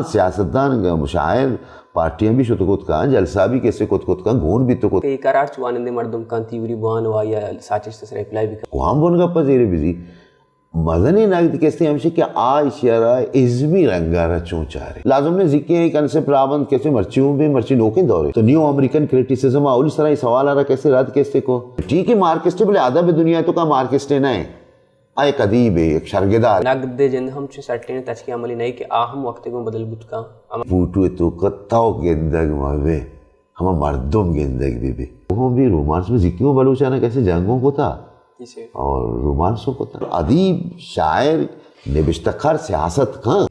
سیاستدان، مشاعر، پارٹیاں بھی شت کت کن، جلسہ بھی کسے کت کت کن، گون بھی تو کت۔ اے قرار چو وانندے مردم کن تیوری بوان و آیا ساچشت سر اپلائی بکن۔ کوام بن گپا زیرے بزی۔ مزنیں نگد کسے ہمشی کہ آ اشی را ازمی رنگا را چون چارے۔ لازم نے زیکیں کنسپٹ رابند کسے مرچی ہوں بھی مرچی نوکیں دورے۔ تو نیو امریکن کریٹیسزم اولی سرا اے سوال را کسے رد کسے کو۔ ٹھیک ہے، مارکسٹ بلے ادب دنیا تو کا مارکسٹ نہ ہے۔ آ یک ادیبے، یک شرگدار۔ نگد ءِ جند ہم چو سٹیں تچکیں عملے نہ کہ آ ہم وقت گوں بدل بوت کن۔ ہم پوٹو ءِ توکا تو گندگ مہ بے، ہما مردم گندگ بہ بے۔ وہ بھی رومانس میں زیکیوں بلوچانا کسے جنگوں کتا۔ جی سر۔ اور رومانسوں کتا۔ ادیب، شاعر، نبشتہ کار سیاست کن۔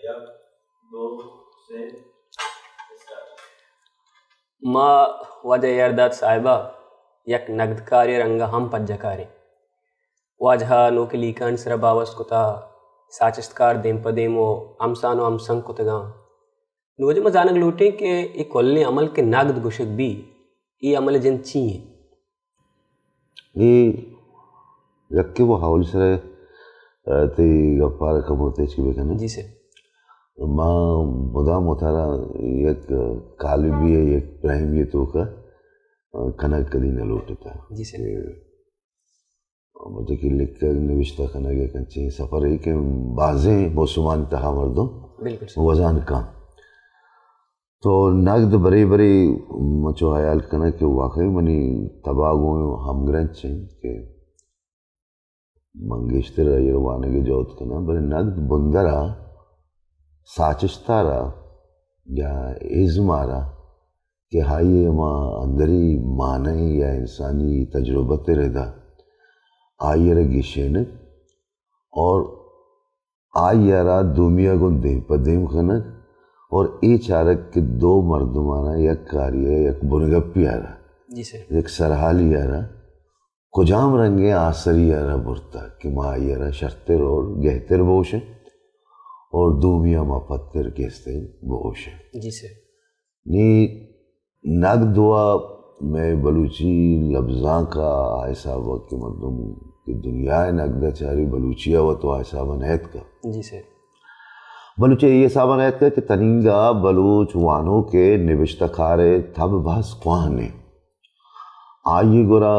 یک، دو، سے، اسٹارٹ۔ ما واجہ یارداد صاحب ءَ یک نگدکارے ءِ رنگ ءَ ہم پجہ کاریں۔ واجہ ءَ نوکیں لیکہانی سرا باوست کتا، ساچشتکار دیم پہ دیم و ہمسان و ہمسنگ کتگاں۔ نوں واجہ ما زانگ لوٹیں کہ اے کلیں عمل کہ نگد گوشگ بی، اے عمل ءِ جند چی ایں؟ اے یکے وہ حوال سر، اه، تئی گپار کمو تیچ کے بکنے۔ جی سر۔ ما مدام وتارا یک کالبی ءِ، یک پرائمی ءِ توکا، اه، کنگ کدی نہ لوٹتا۔ جی سر۔ کہ مجھے کہ لکھگ نوشتہ کنگ یک انچیں سفرے کہ بازیں موسمانی تہا مردم بالکل سر۔ وزان کن۔ تو نگد برے برے من چو حیال کناں کہ واقعی منی تبا گوں ہمگرنچ انت کہ من گیشتر آئی ءَ وانگ ءِ جہد کناں، بلے نگد بندر ءَ ساچشت ءَ را یا ازم ءَ را کہ آئی ءِ ہما اندری معنی یا انسانی تجربت ءِ ردا آئی ءَ را گیشینگ اور آئی ءَ را دومی ءَ گوں دیم پہ دیم کنگ اور اے چارگ کہ دو مردمانا یک کاری ءَ، یک بنگپی ءَ را، جی سر۔ یک سرحالی ءَ را کجام رنگیں آسری ءَ را برتگ کہ ما آئی ءَ را شرتر اور گہتر بوشیں اور دومی ءَ ما پدتر گیستر بوشیں۔ جی سر۔ نی نگد وا مئے بلوچی لبزانک ءَ آ حساب ءَ کہ مردم کہ دنیا ءِ نگد ءَ چاری، بلوچی ءَ وا تو آ حساب ءَ نہ اتکا۔ جی سر۔ بلوچی ءَ اے حساب ءَ نہ اتکا کہ تنینگا بلوچ وانوک ءِ نبشتہ کار ءِ تب بھاز کوہن انت۔ آئی ءِ گورا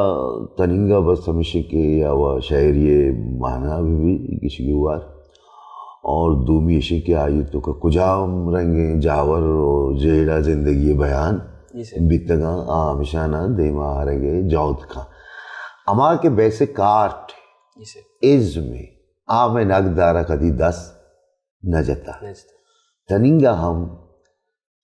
تنینگا بس ہمیش کہ یا وا شاعری ءِ مانا بہ بی گیشی گوار اور دومی ایشی کہ آئی ءِ توکا کجام رنگیں جاور و جیڑہ زندگی ءِ بیان جی سر۔ بیتگاں، آ ہمشانا دیما آرگ ءِ جہد کن۔ ہما کہ بیسک آرٹ جی سر۔ ازم ءِ آ مئے نگد ءَ را کدی دست نہ جتا۔ نہ جتا۔ تنینگا ہم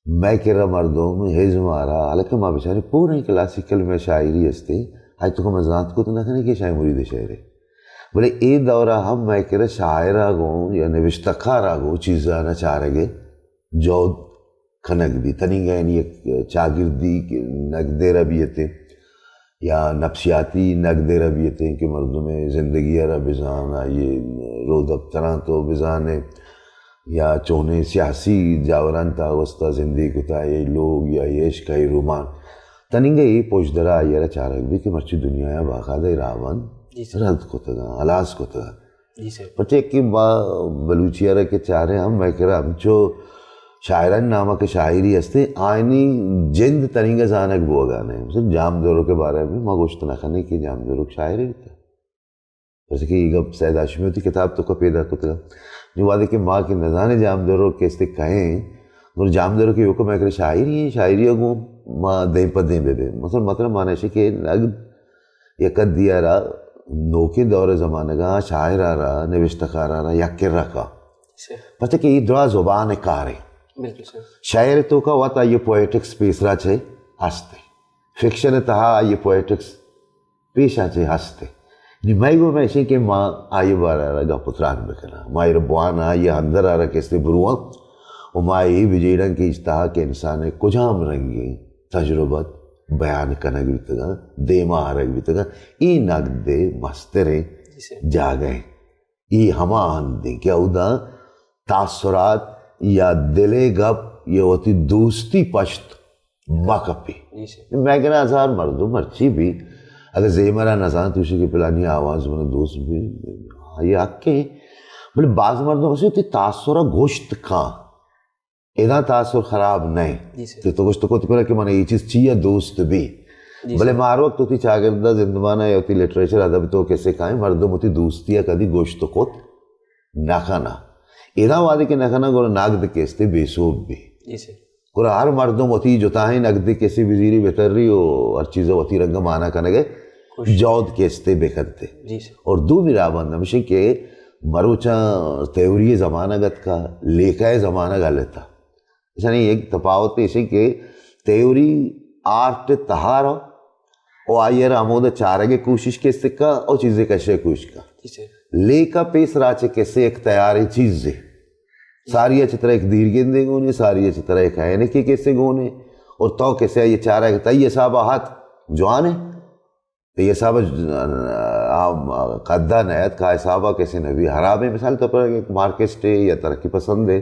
مئے کرا مردم ازم ءَ را، حالانکہ ما بچاریں پوریں کلاسیکل مئے شاعری استیں، آئی توکا ما زانت کت نہ کنیں کہ شاعر مرید شعرے۔ بلے اے دورا ہم مئے کرا شاعرا گوں یا نبشتہ کارا گوں چیزانا چارگ ءِ جہد کنگ بی۔ تنینگا یعنی یک چاگردی نگدے را بیتیں یا نفسیاتی نگدے را بیتیں کہ مردم ءِ زندگی ءَ را بزان، آئی ءِ رو دپتراں تو بزانے۔ یا چونیں سیاسی جاورانی تہا گوستا زندگی کتا، اے لوگ یا اے عشق، اے رومان۔ تنینگہ اے پژدرا آئی ءَ را چارگ بیت کہ مرچی دنیا ءَ باقاعدہ اے راہبند جی سر۔ رد کتگاں، ہلاس کتگاں۔ جی سر۔ پرچہ کہ ما بلوچی ءَ را کہ چاریں ہم مئے کرا ہمچو شاعرانی نام ءَ کہ شاعری ہستیں، آیانی جند تنینگہ زانگ بوگا نہ۔ مثلاً جام دروک ءِ بارہ ءَ ما گوشت نہ کنیں کہ جام دروک شاعرے بیتا۔ پرچہ کہ اے گپ سید ہاشمی وتی کتاب توکا پیدا کتگ۔ نی وہدے کہ ما کہ نزانیں جام دروک کہ استے کئے ایں، گڑا جام دروک ایوک مئے کرا شاعری ایں، شاعری ءَ گوں ما دیم پہ دیم بہ بیں۔ مثلاً مطلب مانا ایشی کہ نگد یک حدی ءَ را نوکیں دور ءِ زمانگ ءَ شاعر ءَ را، نبشتہ کار ءَ را یک کرا کا۔ پرچہ کہ اے دراہ زبان ءِ کارے۔ بالکل سر۔ شعر ءِ توکا وت آئی ءِ پوئٹکس پیسرا چہ ہست۔ فکشن ءِ تہا آئی ءِ پوئٹکس پیشاں چہ ہست انت۔ نی مئے گوما ایش انت کہ ما آئی ءِ بارہ ءَ را گپ ءُ تران بکناں، ما آئی ءَ را بواناں، آئی ءِ اندر ءَ را کستے برواں ءُ ما اے بجیڑاں کہ ایش تہا کہ انسان ءِ کجام رنگیں تجربت بیان کنگ بیتگاں، دیما آرگ بیتگاں، اے نگد ءِ مستریں جی سر۔ جاگہ انت۔ اے ہما ہند انت کہ اودا تاثرات یا دل ءِ گپ یا وتی دوستی پشت مہ کپی۔ جی سر۔ مئے کرا ہزار مردم مرچی بی، اگر زیمرا نزان تو کہ پلانی آواز من دوست بی، آئی حق ہے۔ بلے بعض مردم اسے تی تاثر گوشت کان۔ ادا تاثر خراب نہ۔ جی سر۔ تو، تو گوشت کت کرا کہ من یہ چیز چیا دوست بی۔ جی بلے سر۔ ما ہر وقت وتی چاگرد ء زندمان ء وتی لٹریچر ادب تو کسے کائیں مردم وتی دوستی ء کدی گوشت کت نہ کنا۔ ادا وادی کہ نہ کنا گڑا نگد کستے بے سوب بی۔ جی سر۔ گڑا ہر مردم وتی جتاہیں نگدے کسے بزیری بتری و ہر چیز وتی رنگ مانا کنگے خوش۔ جہد کستے بکنتے۔ جی سر۔ اور دومی راہ بند ہمشی کہ مروچاں تیوری زمانگ اتکا، لیکہ زمانگ ہلتا۔ اشانی یک تپاوت ایشی کہ تیوری آرٹ تہارا و آئی را ہمود چارگ کوشش کسے کا و چیزے کشے کوشش کا۔ جی سر۔ لیکہ پیس راچے کسے یک تیاریں چیزے۔ ساری ء چہ ترا یک دیر گندے گونے، ساری ء چہ ترا یک عینکے کسے گونے، اور تو کسے آئی چارگ تئی حساب ء ہت جوانے، تئی حساب ء ج-، آ، قدا نہ ات، کا حساب ء کسے نبی حرابیں۔ مثال طور پر ایک مارکسٹ ہے یا ترقی پسند ہے،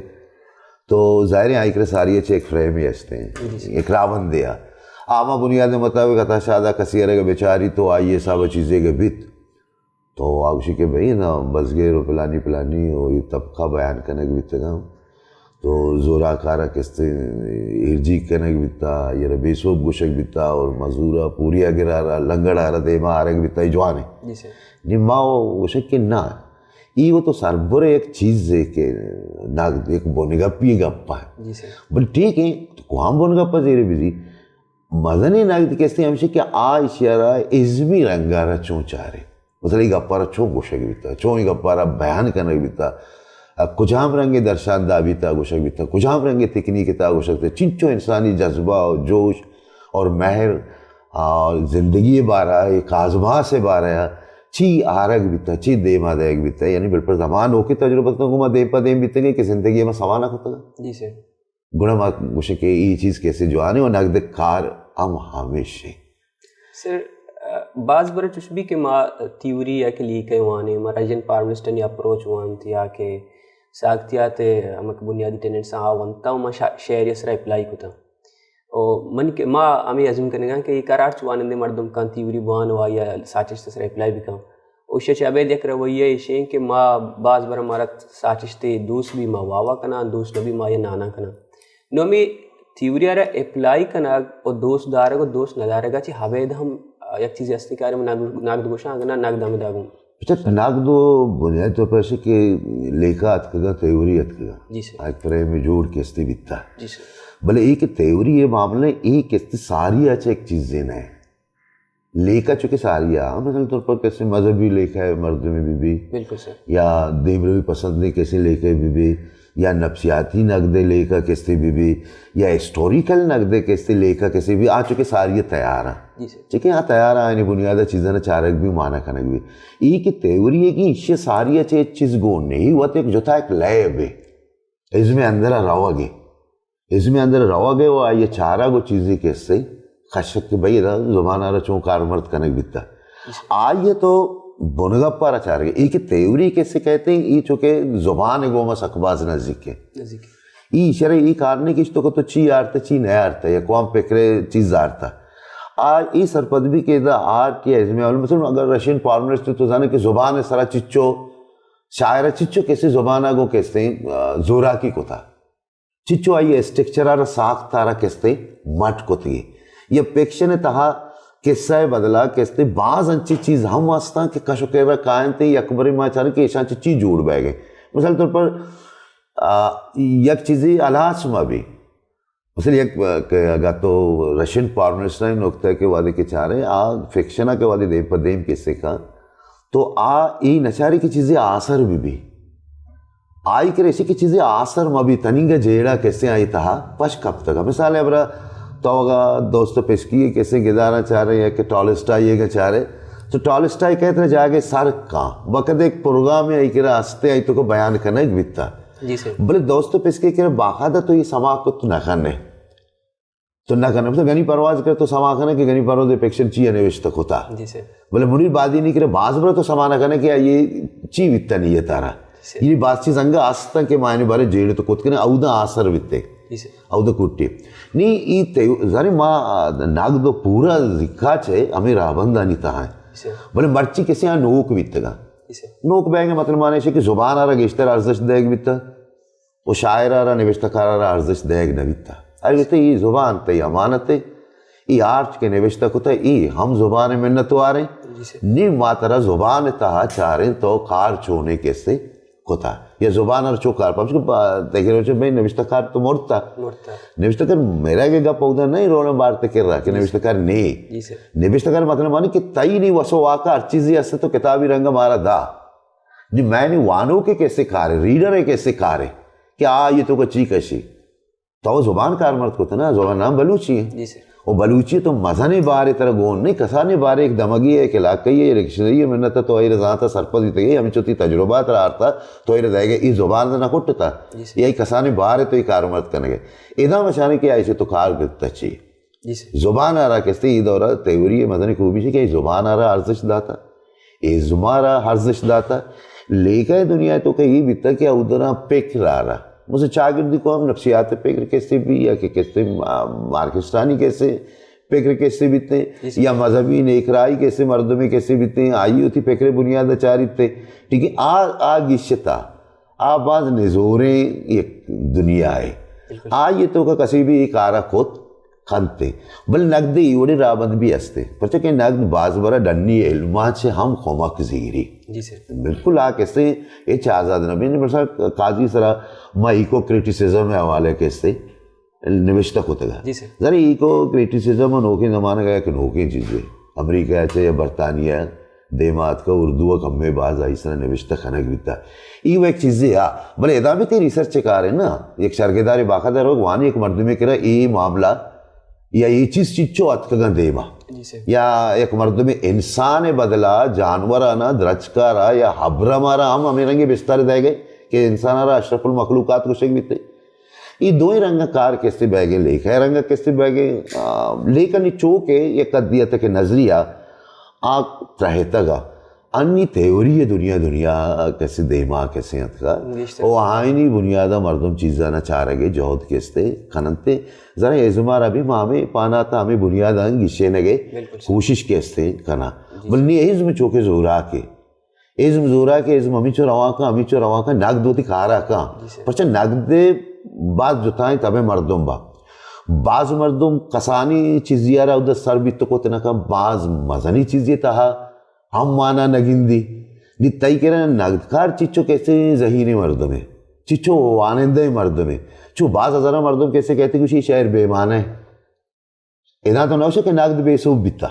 تو ظاہر ہے آئی کرے ساری ء چہ ایک فریم ہی ہستے ہیں، جی سر۔ ایک راوندے آ۔ آما بنیاد مطابق عطا شاد ء کسی ارے بچاری تو آئی حساب ء چیزے کے بیت۔ تو آ گوشی کہ بھئی نا بزگر و پلانی پلانی و یہ طبقہ بیان کنگ بیتگاں۔ تو زوراکارا کستے ایرجیگ کنگ بیتا، یا بے سوب گوشگ بیتا اور مزورا پوریا گرارا لنگڑارا دیما آرگ بیتا، یہ جوانے۔ جی سر۔ نی ما گوشگ کہ نا، ای وہ تو سربر ایک چیز ہے کہ نگد ایک بنگپی گپا ہے۔ جی سر۔ بل ٹھیک ہے، تو کوام بنگپا زیرے بزی، مزنیں نگد کسے ہمشی کہ آ اشیارا ازمی رنگارا چون چارے۔ مثلاً ای گپارا چون گوشگ بیتا، چون ای گپارا بیان کنگ بیتا، ا، کجام رنگے درشان دا بیتا گوشگ بیتا، کجام رنگے تکنیک تا گوشگ بیتا، چنچو انسانی جذبہ و جوش اور مہر، آ، زندگی بارہ، ایک آزماس بارہ، چی آرگ بیتا، چی دیما دیگ بیتا، یعنی بل پر زمان اوکے تجربت گما دیم پہ دیم بیتگے کہ زندگی ما سوانا کتگا۔ جی سر۔ گڑا ما گوشیں کہ ای چیز کسے جوانے و نگد کار ہم ہمیش ہے۔ سر، ا، باز بر چوش بی کہ ما تھیوری یا کہ لیکہ وانے، ما رشین فارملسٹانی اپروچ وانت یا کہ ساختیات ہمک بنیادی ٹینٹس آ ونتا و ما شا-، شعری سرا اپلائی کتا۔ و من کہ ما ہمیں عزم کنگا کہ ای کار ہرچ وانندے مردم کان تھیوری بوان و آیا ساچشت سرا اپلائی بکن۔ اوشی چہ ابید یک رویہ ایشیں کہ ما باز بر مارا ساچشتے دوست بی ما واوا کناں، دوست نبی ما یا نانا کناں۔ نو ہمیں تھیوری آرا اپلائی کنگ و دوست دارگ و دوست ندارگ چہ ابید ہم یک چیزے ہستی کہ آرا من نگد، نگد گوشاں، اگنا نگد ہمیں داگوں۔ اچھا، نگد و بنیادی طور پر ایسے کہ لیکہ اتکگا، تھیوری اتکگا۔ جی سر۔ آج فریم جوڑ کستے بیتا۔ جی سر۔ بلے ایک تھیوری یہ معاملہ، ایک کستے ساری اچھا ایک چیزے نہ ہے۔ لیکہ چونکہ ساری آ، مثلاً طور پر کسے مذہبی لیکہ مردمے بہ بی، بالکل سر۔ یا دیمروی پسندیں کسے لیکہ بہ بی، یا نفسیاتی نگدے لیکہ کسے بہ بی، یا ہسٹوریکل نگدے کسے لیکہ کسے بہ بی، آ چونکہ ساری تیار ہیں۔ جی سر۔ چونکہ آ تیار ہیں، یعنی بنیادہ چیزاں چارگ بی، مانا کنگ بی۔ ای کہ تھیوری ہے کہ ایشی ساری چے چیز گون نہیں، وہ تو ایک جتا ایک لے بی۔ ازم اندر روگ ہے۔ ازم اندر روگ ہے و آئی چارگ و چیزی کسے کشک کہ بھئی ادا زبان آرا چون کارمرد کنگ بیتا۔ آئی تو بنگپ آرا چارگ ہے۔ ای کہ تھیوری کسے کہتے ہیں، ای چونکہ زبان گوما سک باز نزدیک ہے۔ نزدیک۔ ای شرع ای کار نہیں کہ تو کو تو چی آرتا، چی نہیں آرتا، یا کوام پکرے چیز آرتا۔ آ ای سرپد بی کہ ادا آرٹ یا ازم اول، مثلاً اگر رشین فارملسٹ تو زانے کہ زبان سرا چچو شاعر چچو کسے زبان گو کسے، آ، زوراکی کتا۔ چچو آئی اسٹرکچر آرا ساخت آرا کستے مٹ کتگی۔ یا فکشن تہا قصہ بدلا کستے باز انچی چیز ہم ہستاں کہ کش و کرا کائنتے، یک برے ما چاریں کہ ایشاں چی چی جوڑ بہ گئے۔ مثال طور پر، آ، یک چیزی ہلاس ما بی۔ مثلا یک، آ، کہ اگا تو رشین فارملسٹ نقطہ کہ وادی کہ چاریں، آ فکشن کہ وادی دیم پہ دیم کسے کا، تو آ ای نچاری کہ چیزی آسر بہ بی۔ آئی کرے ایشی کہ چیزی آسر مہ بی، تنینگہ جیڑہ کسے آئی تہا پش کپتگا۔ مثال ہے برا، تو اگا دوستوپسکی کسے گدارا چارے یا کہ ٹالسٹائی گا چارے، تو ٹالسٹائی کہتے جاگے سر کا وقت ایک پروگرام ہے، آئی کرا ہستے، آئی تو کو بیان کنگ بیتا۔ جی سر۔ بلے دوستوپسکی کرے باقاعدہ تو یہ سما کو تو نہ کنے۔ تو نہ کنے، مثلا گنی پرواز کرے تو سما کنے کہ گنی پرواز فکشن چی نوشتہ کتا۔ جی سر۔ بلے منیر بادینی کرے باز برا تو سما نہ کنے کہ یہ چی بیتا نہیں ہے تارا۔ سر۔ یہ باز چیز انگا آستن کہ معنی بارے جیڑ تو کت کنے، اودا آسر بیتے۔ اودا کٹی۔ نی ای تیو-، زانے ما نگد و پورا زکا چے ہمیں راہبندانی تہا ہیں۔ بلے مرچی کسے آ نوک بیتگا۔ نوک بیگ مطلب معنی ہے کہ زبان آرا گیشتر ارزش دیگ بیتا و شاعر آرا، نوشتہ کار آرا ارزش دیگ نہ بیتا۔ ارے بیتا ای زبان تئی امانت ہے، ای آرٹ کے نوشتہ کتا، ای ہم زبان منت واریں۔ نی ما ترا زبان تہا چاریں تو کار چونے کسے کتا۔ یا زبان ار چو کار، پمش کہ با-، تکے روچے بھئی نوشتہ کار تو مرتا۔ نوشتہ کار میرا کے گپ اودا نہیں رونا بارت کر رہا کہ نوشتہ کار نہیں۔ نوشتہ کار مطلب معنی کہ تئی نی وسو واقع ہر چیزی است تو کتابی رنگ مارا دا۔ نی میں نی وانو کے کسے کارے، ریڈر ہے کسے کارے کہ آ یہ تو کا چی کشی۔ تو زبان کارمرد کت نا، زبان نام بلوچی ہے۔ و بلوچی تو مزنیں بارے ترا گون نہیں، کسانیں بارے ایک دمگی ہے، ایک علاقہ ہے، ایک ڈکشنری ہے، منت تو ایر زانتا سرپد بیتگے، ہمیں چوتی تجربات را آرتا، تو ایر دائے گئے، ای زبان نہ کٹتا، یہ کسانیں بارے تو یہ کارمرد کنگے۔ ادا مشانے کہ ایسے تو کار گرتا چی۔ زبان آرا کستے ای دورہ تیوری مزنیں خوبی چی کہ ای زبان آرا ارزش داتا۔ ازم ء را ارزشت داتہ، لیکہ ء دنیا ء توکا اے بیتہ کہ اودرا پکر ء را، مثلاً چاگردی قوم نفسیات پکر کسے بی یا کہ کسے ما-، مارکسٹانی کسے پکر کسے بیتیں یا مذہبی نیکراہی کسے مردمے کسے بیتیں، آئی وتی پکر ء بنیاد ء چاریت۔ ٹھیک ہے، آ، آ گیشتہ، آ باز نزوریں یک دنیا ہے۔ آئی توکا کسے بھی اے کارا کت کنت، بلے نگد ء اے وڑیں راہبند بھی است، پرچا کہ نگد باز برا ڈنی علماں چہ ہم کمک زیری۔ بالکل آ کسے ہچ آزاد نہ بین۔ مثلاً قاضی سرا ما ایکو کریٹیسزم ء حوالے کسے نوشتہ کتگا۔ زانے ایکو کریٹیسزم نوکیں زمانگ ء یک نوکیں چیزے۔ امریکہ ء چہ یا برطانیہ دیما اتکا، اردو ء کمے باز آئی سرا نوشتہ کنگ بیتا۔ ای و یک چیزے آ، بلے ادا بھی تئی ریسرچ کار ہے نا، یک شرگدارے باقاعدہ روگ وانی یک مردمے کرا اے معاملہ یا اے چیز چچو اتکگاں دیما۔ یا یک مردمے انسان بدلا جانور آنا، درچکارا یا ہبرمارا ہم ہمیں رنگے بستار دے گئے کہ انسان را اشرف المخلوقات گوشگ بیتے۔ اے دوئیں رنگ کار کسے بیگیں، لیکہ رنگ کسے بیگیں، آ، لیکہ نی چوکے یک قدیت کہ نظریہ آ ترہتگا۔ انی تھیوری دنیا، دنیا کسے دیما کسے اتکا۔ او آئینی بنیادا مردم چیزانا چارگے جہد کستے کننتے۔ ذرا ازمارا بھی ما ہمیں پاناتا ہمیں بنیادا گشینگے کوشش کستے کنا۔ بل نی ازم چوکے زوراکے۔ ازم زوراک ہے، ازم ہمیچو روان کن، ہمیچو روان کن، نگد وتی کارا کن۔ پرچہ نگد باز جتائیں تبے مردم با۔ باز مردم کسانی چیزی آرا اود سر بیت کت نہ کن، باز مزنی چیزی تہا ہم مانا نگندی۔ نی تئی کرا نگدکار چچو کسے ذہینی مردمے، چچو وانندہ مردمے، چو باز ہزارہ مردم کسے کہتے کہ یہ شعر بے معنی ہے۔ ادا تو نوشے کہ نگد بے سوب بیتا۔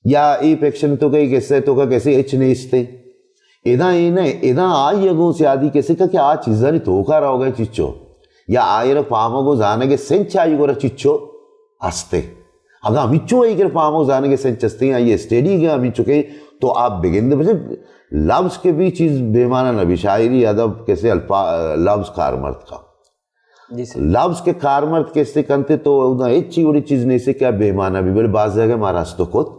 یا اے فکشن توکا، اے قصہ توکا کسے ہچ نیستے۔ ادا اے نہ، ادا آئی گوں سیادی کسے کا کہ آ چیزانی توکا روگا چچو۔ یا آئرا پامگ و زانگ سنچ آئی گورا چچو ہستے۔ اگاں ہمیچو آئی گر پامگ و زانگ سنچ ہستے، آئی اسٹڈی گا ہمیچو کہ تو آپ بگند بچے لفظ کے بھی چیز بے معنی نہ بھی، شاعری ادب کسے الفا-، لفظ کارمرد کا۔ لفظ کہ کارمرد کسے کنتے تو اودا ہچی وڑی چیز نیسے کہ بے معنی بھی، بلے باز جگہ ما راستو کت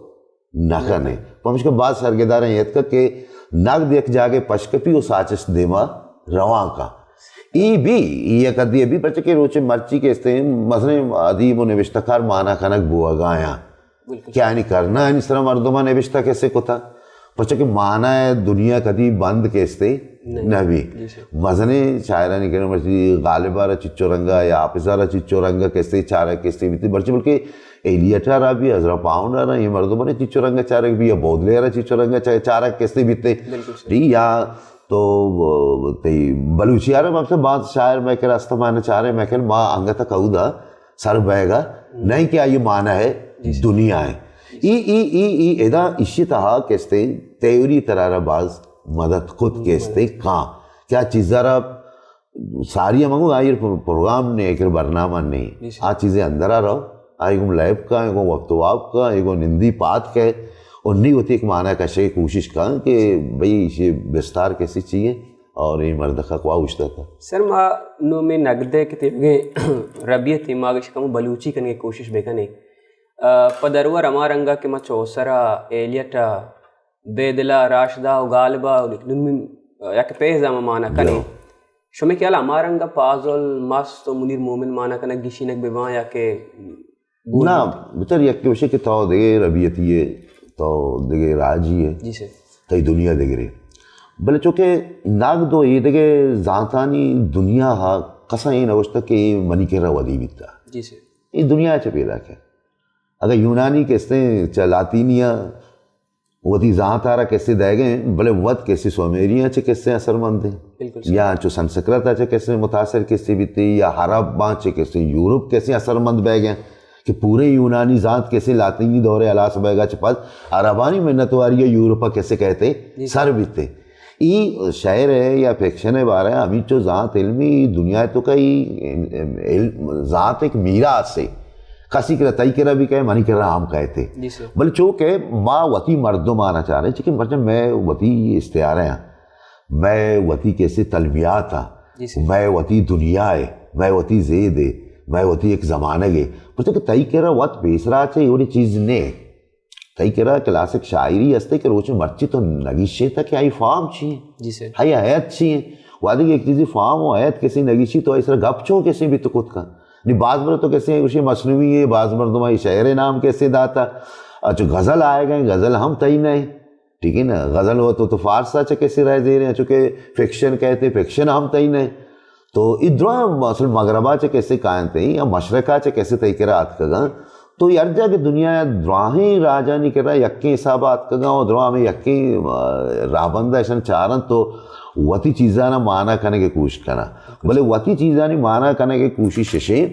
نہ کنے۔ پمشکا باز سرگداریں یتکا کہ نگد یک جاگے پشکپی و ساچس دیما روان کا۔ ای بھی، ای یک ادی بھی پرچہ کہ روچے مرچی کستے مثلاً ادیب و نوشتہ کار مانا کنگ بوگایاں۔ کہ آنی کرنا آنی سرا مردماں نبشتہ کسے کتا، پرچا کہ مانا ہے دنیا کدی بند کستے نہ بی۔ مزنیں شاعرانی کرا مرچی غالب آرا چچو رنگا یا حافظ آرا چچو رنگا کستے چارگ کستے بیتے، مرچی بلکہ ایلیٹ آرا بھی، ازرا پاؤنڈ آرا، یہ مردماں چچو رنگا چارگ بھی یا بودلے آرا چچو رنگا چا-، چارگ کستے بیتے۔ ٹھیک یا تو تئی بلوچی آرا مقصد باز شاعر میں کرا استمان چارے میں کر ما انگتا کہودا سر بئیگا، نہ کہ آئی معنی ہے دنیا ہے۔ ای، ای، ای، ای ادا اشی تہا کستے تھیوری ترارا باز مدد کت کستے کاں۔ کیا چیزا را ساری ہم آئی پروگرام نے، ایک برنامہ نے۔ آ چیزیں اندرا رہو، آئی گم لیب کا، آئی گم وقت واب کا، آئی گم نندی پات کا، اور نی ہوتی ایک معنی کشے کوشش کا کہ بھئی یہ بستار کسی چیئے۔ اور اے مردکا کوا اوشتاتا۔ سر، ما نوں مئے نگدے کہ تیوگیں ربیت ایں، ما گش کمو بلوچی کنگے کوشش بکنیں۔ آ، پہ درور ہما رنگا کہ ما چوسرا، ایلیٹا، بیدلا، راشدا و غالبا، نوں یک پیزا ما مانا کنیں۔ شمئے خیال ءَ ہما رنگ ءَ پازل، مست و منیر مومن مانا کنگ گیشینگ بہ باں یا کہ گون نہ، بوتر یکے گوشے کہ تو دگہ ربیتی ئے، تو دگہ راجی ئے، جی سر۔ تئی دنیا دگرے۔ بلے چونکہ نگد و اے دگہ زانتانی دنیا ءَ کسا اے نہ گوشتگ کہ اے منی کرا ودی بیتا۔ جی سر۔ اے دنیا چہ پیدا کہ۔ اگہ یونانی کسے چہ لاطینی ءَ وتی زانت ءَ را کسے دئیگ ءَ انت، بلے وت کسے سومیریاں چہ کسے اثرمند انت۔ بالکل سر۔ یا چو سنسکرت ءَ چہ کسے متاثر کسے بیتے، یا عرباں چہ کسے یورپ کسے اثرمند بئیگ ءَ انت کہ پورے یونانی زانت کسے لاطینی دور ءَ ہلاس بئیگ ءَ چہ پد عربانی منتواری ءَ یورپ ءَ کسے کئیت جی سر۔ سر بیتے۔ ای شعر ءِ یا فکشن ءِ بارہ ءَ ہمینچو زانت علمی دنیا ءِ توکا ای علم، زانت ایک میراث ہے۔ کسی کرا تئی کرا بھی کئے، منی کرا ہم کئیتے۔ جی سر۔ بلے چو کہ ما وتی مردمانا چاریں، چونکہ مرچاں مئے وتی استعارہ ہیں، مئے وتی کسے طلبیات ہیں، جی سر۔ مئے وتی دنیا ہے، مئے وتی زید ہے، مئے وتی ایک زمانگ ہے۔ پرچہ کہ تئی کرا وت پیسرا چے اوڑی چیز نے۔ تئی کرا کلاسک شاعری ہستے کہ روچ مرچی تو نگیشے تا کہ آئی فارم چی ہے؟ جی سر۔ آئی آیت چی ہے؟ وادی کہ ایک چیزی فارم و آیت کسی نگیشی تو آئی سر گپ چون کسی بھی تو کت کن۔ نی باز بر تو کسی گوشی مصنوعی ہے، باز مردم آئی شعر نام کسی داتا۔ اچھا غزل آئے گئے، غزل ہم تئی نہیں۔ ٹھیک ہے نا؟ غزل ہو تو، تو فارس آ چکے سے رائے دے رہے ہیں، چونکہ فکشن کہتے، فکشن ہم تئی نہیں۔ تو ای درا اصل مغربا چہ کسے کاینت یا مشرقا چہ کسے تئی کرا آتکگاں، تو ہر جا کہ دنیا دراہیں راجانی کرا یکیں حساب آتکگاں و درا ہمیں یکیں، آ، راہبند اشن چارن تو وتی چیزانا مانا کنگے کوشش کنا۔ بلے وتی چیزانی مانا کنگے کوشش اشے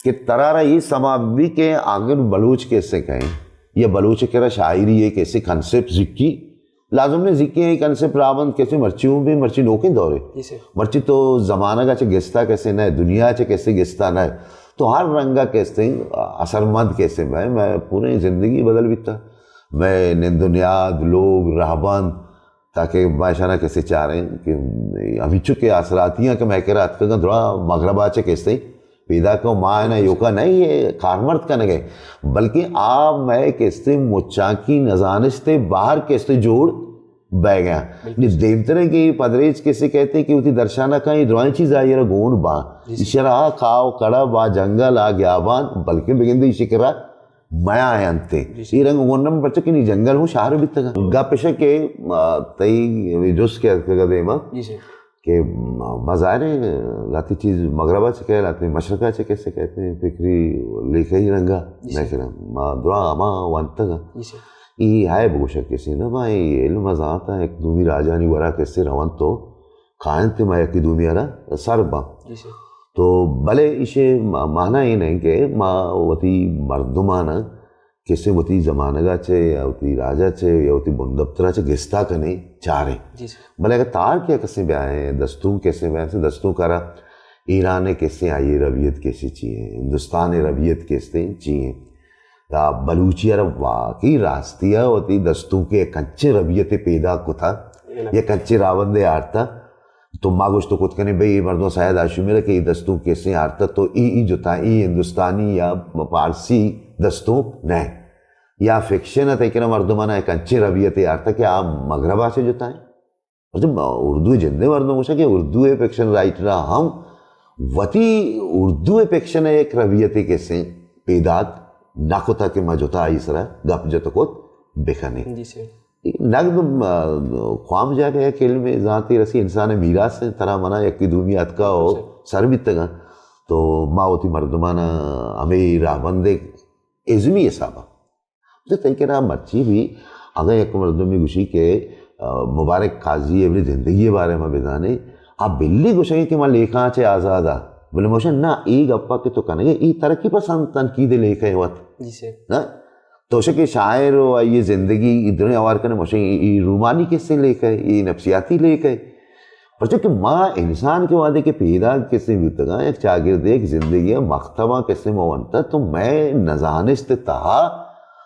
کہ ترارا یہ سما بھی کہ اگر بلوچ کسے کہیں یا بلوچ کرا شاعری ہے کسے کنسپٹ زکی، لازم نے زکی اے کنسپٹ رابند کسے مرچی ہوں بھی مرچی نوکیں دورے۔ جی سر۔ مرچی تو زمانگ چہ گستا کسے نہ، دنیا چہ کسے گستا نہ۔ تو ہر رنگا کسے اثرمند کسے میں، میں پورے زندگی بدل بیتا۔ میں نند و نیاد، لوگ، رہبند، تاکہ ما اشانا کسے چاریں کہ ہمیچو کہ آسراتیاں کہ میں کرا اتکگاں درا مغربا چہ کسے پیداک و ما اینا یوکا نہ یہ کارمرد کنگے، بلکہ آ مئے کستے مچاں کی نزانشتے باہر کستے جوڑ بہ گیا۔ نی دیمتریں کہ یہ پدریچ کسے کہتے کہ وتی درشانا کا یہ درائیں چیز آئی را گون با۔ جی سر۔ اشرا آ کاو کڑا با جنگل آ گیابان، بلکہ بگندے اشی کرا میا انتے۔ جی سر۔ یہ رنگ گون نم پرچہ کہ نی جنگل ہوں شہر بیتگا۔ گپ اشا کہ، آ، تئی جست کہ دیما۔ جی سر۔ کہ ما، ما ظاہر ہے لاتی چیز مغربا چہ کہے، لاتی مشرقا چہ کسے کہتے ہیں، فکری لیکہ ہی رنگا۔ جی سر۔ میں کرا ما درا ہما وانتگا۔ جی سر۔ ای ہائے بگوشا کسے نہ، ما ای علم زانتا ایک دومی راجانی ورا کسے روان تو کائنت ما یکی دومی را سر با۔ جی سر۔ تو بلے ایشے ما-، معنی یہ نہیں کہ ما وتی مردمانا کسے وتی زمانگا چے یا وتی راجا چے یا وتی بندپترا چے گستا کنے چاریں۔ جی سر۔ بلے اگر تار کیا کسے بیائیں، دستونک کسے بیائیں، سے دستونک کرا ایران کسے آئی ربیت کسے چی ہیں، ہندوستان ربیت کسے چی ہیں۔ تا بلوچی را واقعی راستی ہے وتی دستونک کنچے ربیت پیدا کتا، یہ کنچے راوند آرتا۔ تو ما گوشت کت کنے بھئی، اے مردم سید ہاشمی را کہ اے دستونک کسے آرتا، تو اے، اے جتا، اے ہندوستانی یا پارسی دستونک نہ۔ یا فکشن ات، ایکرا مردمانا ایک انچیں ربیتے آرتا کہ آ مغربا چہ جتا ہیں۔ مطلب، اردو جندے مردم گوشا کہ اردو فکشن رائٹرا ہم وتی اردو فکشن ایک ربیتے کسے پیداک نہ کتا کہ ما جتا آئی سرا گپ جت کت بکنے۔ جی سر۔ نگد، آ، خوام جاگہ یک علم زانتی رسی انسان میراث ہیں، ترا منا یکی دومی اتکا و سر بیتگا، تو ما وتی مردمانا ہمیں راہبندے ازمی حسابا۔ تو تئی کرا مرچی بھی اگر یک مردمی گوشی کہ، آ، مبارک قاضی ابن زندگی بارے ما بزانے، آ بلی گوشگے کہ ما لیکھاں چے آزادا، بلے موشن نہ، ای گپا کہ تو کنگے، ای ترقی پسند تنقید لیکھے وت۔ جی سر۔ نہ؟ تو شکے شاعر و آئی زندگی ادھریں اوار کنے مشے ای، ای رومانی کسے لیکھے، ای نفسیاتی لیکھے۔ پرچہ کہ ما انسان کے وعدے کے پیدا کسے بیتگا، یک چاگردے، یک زندگی، مکتباں کسے مونتا، تو میں نزانشت تہا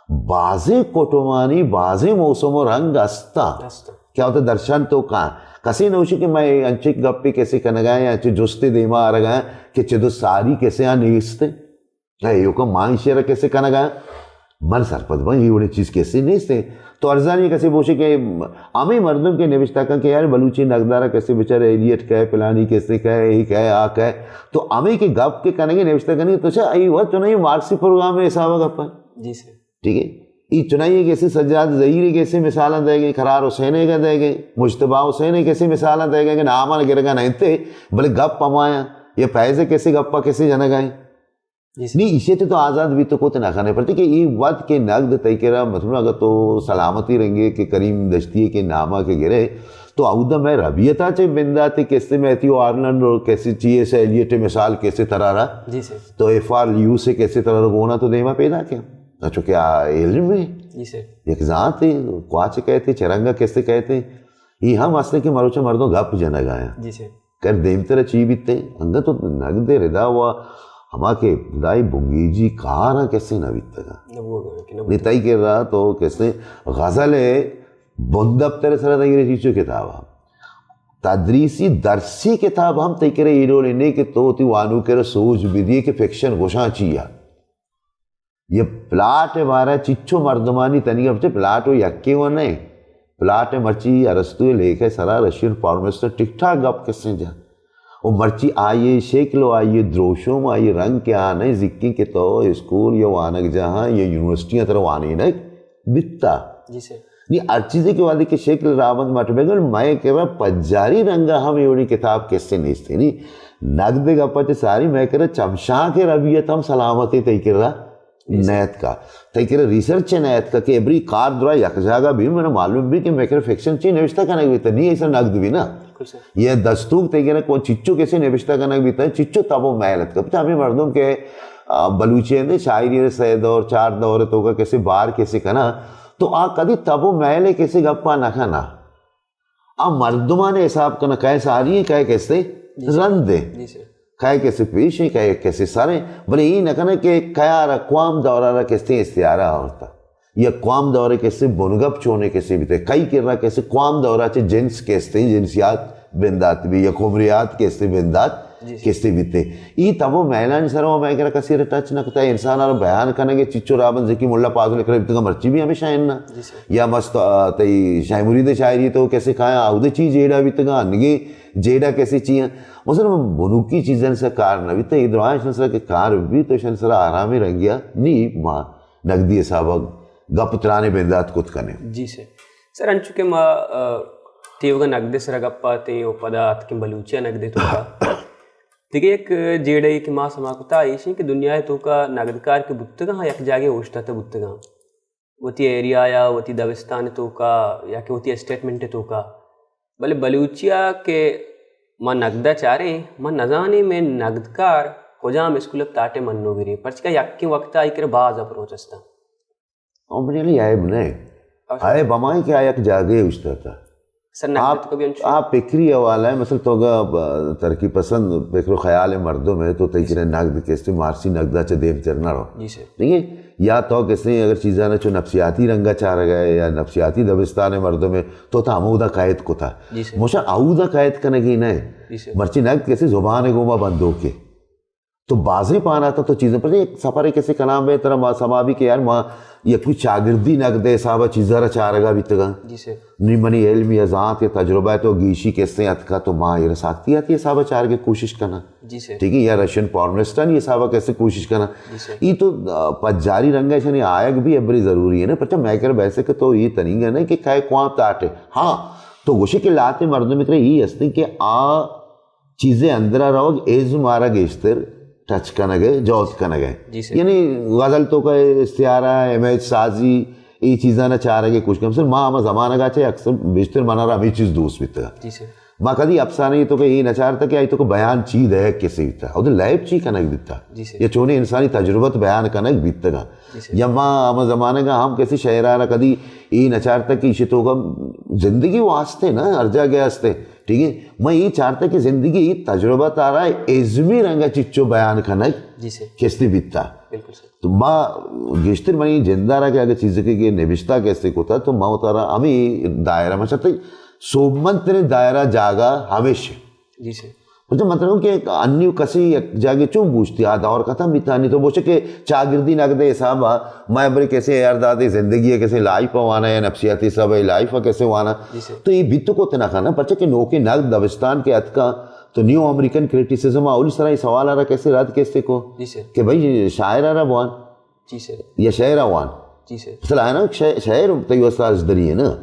بازیں کٹوانی، بازیں موسم و رنگ استا۔ استا۔ کیا ہوتا درشان تو کان؟ کسے نوشی کہ میں انچک گپی کسے کنگا یا انچک جستے دیما آرگا کہ چدو ساری کسے آ نیستے۔ اے ایوکا ما ایشی را کسے کنگا؟ من سرپد باں، اے وڑیں چیز کسے نیست ایں۔ تو ارزانی کسے بوشے کہ ہمے مردم کہ نوشتہ کن کہ یار بلوچی نگدارا کسے بچار ایلیٹ کئے، پلانی کسے کئے، اے کئے، آ کئے۔ تو ہمے کہ گپ کہ کنگے نوشتہ کنگے، تو چا اے وقت چنائی مارکسی پروگرام حساب گپ ہے۔ جی سر۔ ٹھیک ہے؟ اے چنائی کسے سجاد زہیر کسے مثالاں دے گئے، قرار حسین کا دے گئے، مجتبی حسین کسے مثالاں دے گئے کہ نامان گرگا نہیں تے، بلے گپ ہمایا، یہ فیض کسے گپا کسے جنگا ہیں۔ جی سر۔ نی ایشی تے تو آزاد بھی تو کوت نہ کھنے پڑتے کہ اے وقت کے نقد تئی کرا، مطلب اگر تو سلامتی رنگے کہ کریم دشتی کے نامہ کے گرے، تو اودا میں ربیتا چے بنداتے کسے میتھیو آرنلڈ اور کسے چیئے سے ایلیٹ مثال کسے طرح را۔ جی سر۔ تو ایف آر لیو سے کسے طرح را گونا تو دیما پیدا کیا۔ اچھو کیا علم ہے؟ جی سر۔ یک ذات ہے، کواچ کہتے، چرنگا کسے کہتے۔ یہ ہم اصل کہ مروچا مردوں گپ جنگ آیا۔ جی سر۔ کر دیمتر چی بیتے، انگت تو نگد ردا ہوا، ہما کہ خدای بنگیجی کاراں کسے نہ بیتگا۔ نہ بوگا کہ نہ نی بوتگا۔ تئی کرا تو کسے غزل ہے، بندپتر سر تئی کرے چیچو کتاب ہم۔ تدریسی درسی کتاب ہم تئی کرے ایرول نے کہ تو تی وانو کرے سوچ بدیے کہ فکشن گوشاں چیا۔ یہ پلاٹ بارہ چچو مردمانی تنیگا بچے، پلاٹ و یکے و نہیں۔ پلاٹ مرچی ارسطو لیکہ سرا رشین فارمسٹر ٹک ٹاک گپ کسیں جا۔ و مرچی آئیے شکل و آئیے دروشم، آئیے رنگ کہ آ نہیں زکی کہ تو اسکول یا وانگ جہاں یا یونیورسٹیاں تر وانی نہ بیتا۔ جی سر۔ نی ہر چیزے کہ وادی کہ شکل رابند مٹ بگل، میں کہ پجاری رنگا ہم ایوڑی کتاب کسے نیستے۔ نی نگد گپا چے ساری میں کرا چمشانک ربیت ہم سلامتی تئی کرا نیتکا۔ تئی کرا ریسرچ نیتکا کہ ابری کار درا یک جاگہ بھی من معلوم بھی کہ میں کرا فکشن چی نوشتہ کنگ بیتا، نی ایسا نگد بھی نا۔ بالکل سر۔ یہ دستوک تئی کرا کون چچو کسے نوشتہ کنگ بیتا، چچو تب و میل اتکا۔ پچا ہمیں مردم کہ، آ، بلوچی ہیں دے، شاعری سے دور، چار دور تو کا کسے بار کسے کنا، تو آ کدی تب و میل کسے گپا نہ کنا۔ آ مردمان حساب کنا، کئے ساری ہیں، کئے کسے جی سر۔ رند ہیں۔ جی سر۔ کئے کسے پیش ہیں، کئے کسے سر ہیں۔ بلے یہ نہ کنا کہ کیا را قوام دورا را کسے استعارہ آورتا۔ یا قوام دورے کسے بنگپ چونے کسے بیتے۔ کئی کرا کسے قوام دورا چے جنس کسے، جنسیات بندات بھی، یا قومریات کسے بندات جی سر۔ کسے بیتے۔ ای تب و میلانی سر و میں کرا کسی را ٹچ نہ کتا، انسان را بیان کنگے چچو رابند زکی ملا پازل کرا بیتگا مرچی بھی ہمیشہ اننا۔ جی سر۔ یا مست، آ، تئی شاہ مرید شاعری تو کسے کھایا، آودے چی جیڑا بیتگا، نگے جیڑا کسے چی ہیں۔ مثلاً بنوکی چیزن سے کار نہ بیتا، یہ درائیں شن سر کہ کار بھی تو شن سر آرامی رنگیا نی ما نگدی حساب گپ ترانے بندات کت کنے۔ جی سر۔ سر، انچو کہ ما، آ، تیوگا نگد سرا گپ آتیں و پدا اتکیں بلوچی نگد توکا۔ دیگہ یک جیڑہ ای کہ ما سما کتا ایشیں کہ دنیا توکا نگدکار کہ بوتگاں، ہاں یک جاگے اوشتاتا بوتگاں۔ وتی ایریا یا وتی دبستان توکا یا کہ وتی اسٹیٹمنٹ توکا۔ بلے بلوچیا کہ ما نگدا چاریں، ما نزانیں میں نگدکار کجام اسکول تاٹے منو گری، پرچکا یکیں وقتا آئی کرے باز اپروچ استاں۔ او منی علی عیب نہ۔ اچھا۔ عیب ہمائی کہ آ یک جاگے اوشتاتا۔ سر، نقد آپ، تو کبھی انچو آ فکری حوالہ ہے، مثلاً تو اگر، آ، ترقی پسند فکر و خیال مردم ہے تو تئی کرے نقد کسے مارسی نقدا چہ دیم تر نہ رو۔ جی سر۔ ٹھیک ہے؟ یا تو کسے اگر چیزاں چو نفسیاتی رنگا چارگا ہے یا نفسیاتی دبستان مردم ہے تو تا ہمودا قید کتا۔ جی سر۔ موشا اودا قید کنگی نہ۔ جی سر۔ مرچی نقد کسے زبان گوما بندوکے۔ تو بازیں پانا تا تو چیزیں پر ایک سفر کسے کلام بے ترا ما سما بھی کہ یار ما یک کوئی چاگردی نقد حساب چیزا را چارگا بیتگا۔ جی سر۔ نی منی علم یا ذات یا تجربہ تو گیشی کسے اتکا تو ما یہ ساختیاتی حساب چارگے کوشش کنا۔ جی سر۔ ٹھیک ہے، یا رشین فارمسٹانی حساب کسے کوشش کنا۔ جی سر۔ ای تو، آ، پجاری رنگ ہے، یعنی آیگ بھی ابری ضروری ہے نا، پرچہ میں کر ویسے کہ تو یہ تنیگا نا کہ کھائے قوام تاٹے۔ ہاں، تو گوشے کہ لاتے مردم کرے یہ ہستے کہ آ چیزے اندرا روگ ازم آرا گیشتر ٹچ کنگ ء، جہد کنگ ء۔ جی سر۔ یعنی غزل توکا استعارہ، امیج سازی، ای چیزاں چارگ ء کوشش کن۔ سر ما ہما زمانگ ء چہ اکثر بیشتر منارا ہمے چیز دوست بیتگ۔ جی سر۔ ما کدی افسانہ ای توکا ای نہ چارتا کہ آئی توکا بیان چی دئیگ کسے بیتا، او لیب چی کنگ بیتا۔ جی سر۔ یا چونیں انسانی تجربت بیان کنگ بیتگا۔ جی سر۔ یا ما ہما زمانگ ء ہم کسے شاعرا را کدی ای نہ چارتا کہ ایشی توکا زندگی واسطے نا ہر جاگہ ہستے۔ ٹھیک ہے، من یہ چارتا کہ زندگی تجربہ تارا ازمی رنگا چچو بیان کنگ جی سر۔ کستی بیتا۔ بالکل سر۔ تو ما گیشتر منی جندارا کہ اگر چیزے کہ نبشتہ کستی کتا تو ما اتارا ہمیں دائرہ ما چاہتے سوبمند ترین دائرہ جاگہ ہمیش۔ جی سر۔ اچھا، مطلب کہ انیو کسی یک جاگے چون بوشتی، آ دور ختم بیتا، نی تو بوشے کہ چاگردی نگدے حساب ءَ، میں برے کسے یار دادے زندگی ءِ کسے لائف ءَ وانا یا نفسیاتی حساب ءَ لائف ءَ کسے وانا۔ جی سر۔ تو یہ بیت کو تنا کھانا، پرچہ کہ نوکے نگد دبستان کے اتکا، تو نیو امریکن کریٹیسزم ءَ اولی سرا یہ سوال ءَ را کسے رد کسے کو جی سر۔ کہ بھائی شاعر ءَ را بوان جی سر۔ یا شعر ءَ وان۔ جی سر۔ مثلا ہے نا، شع-، شعر تئی واسطہ اجدری ہے نا۔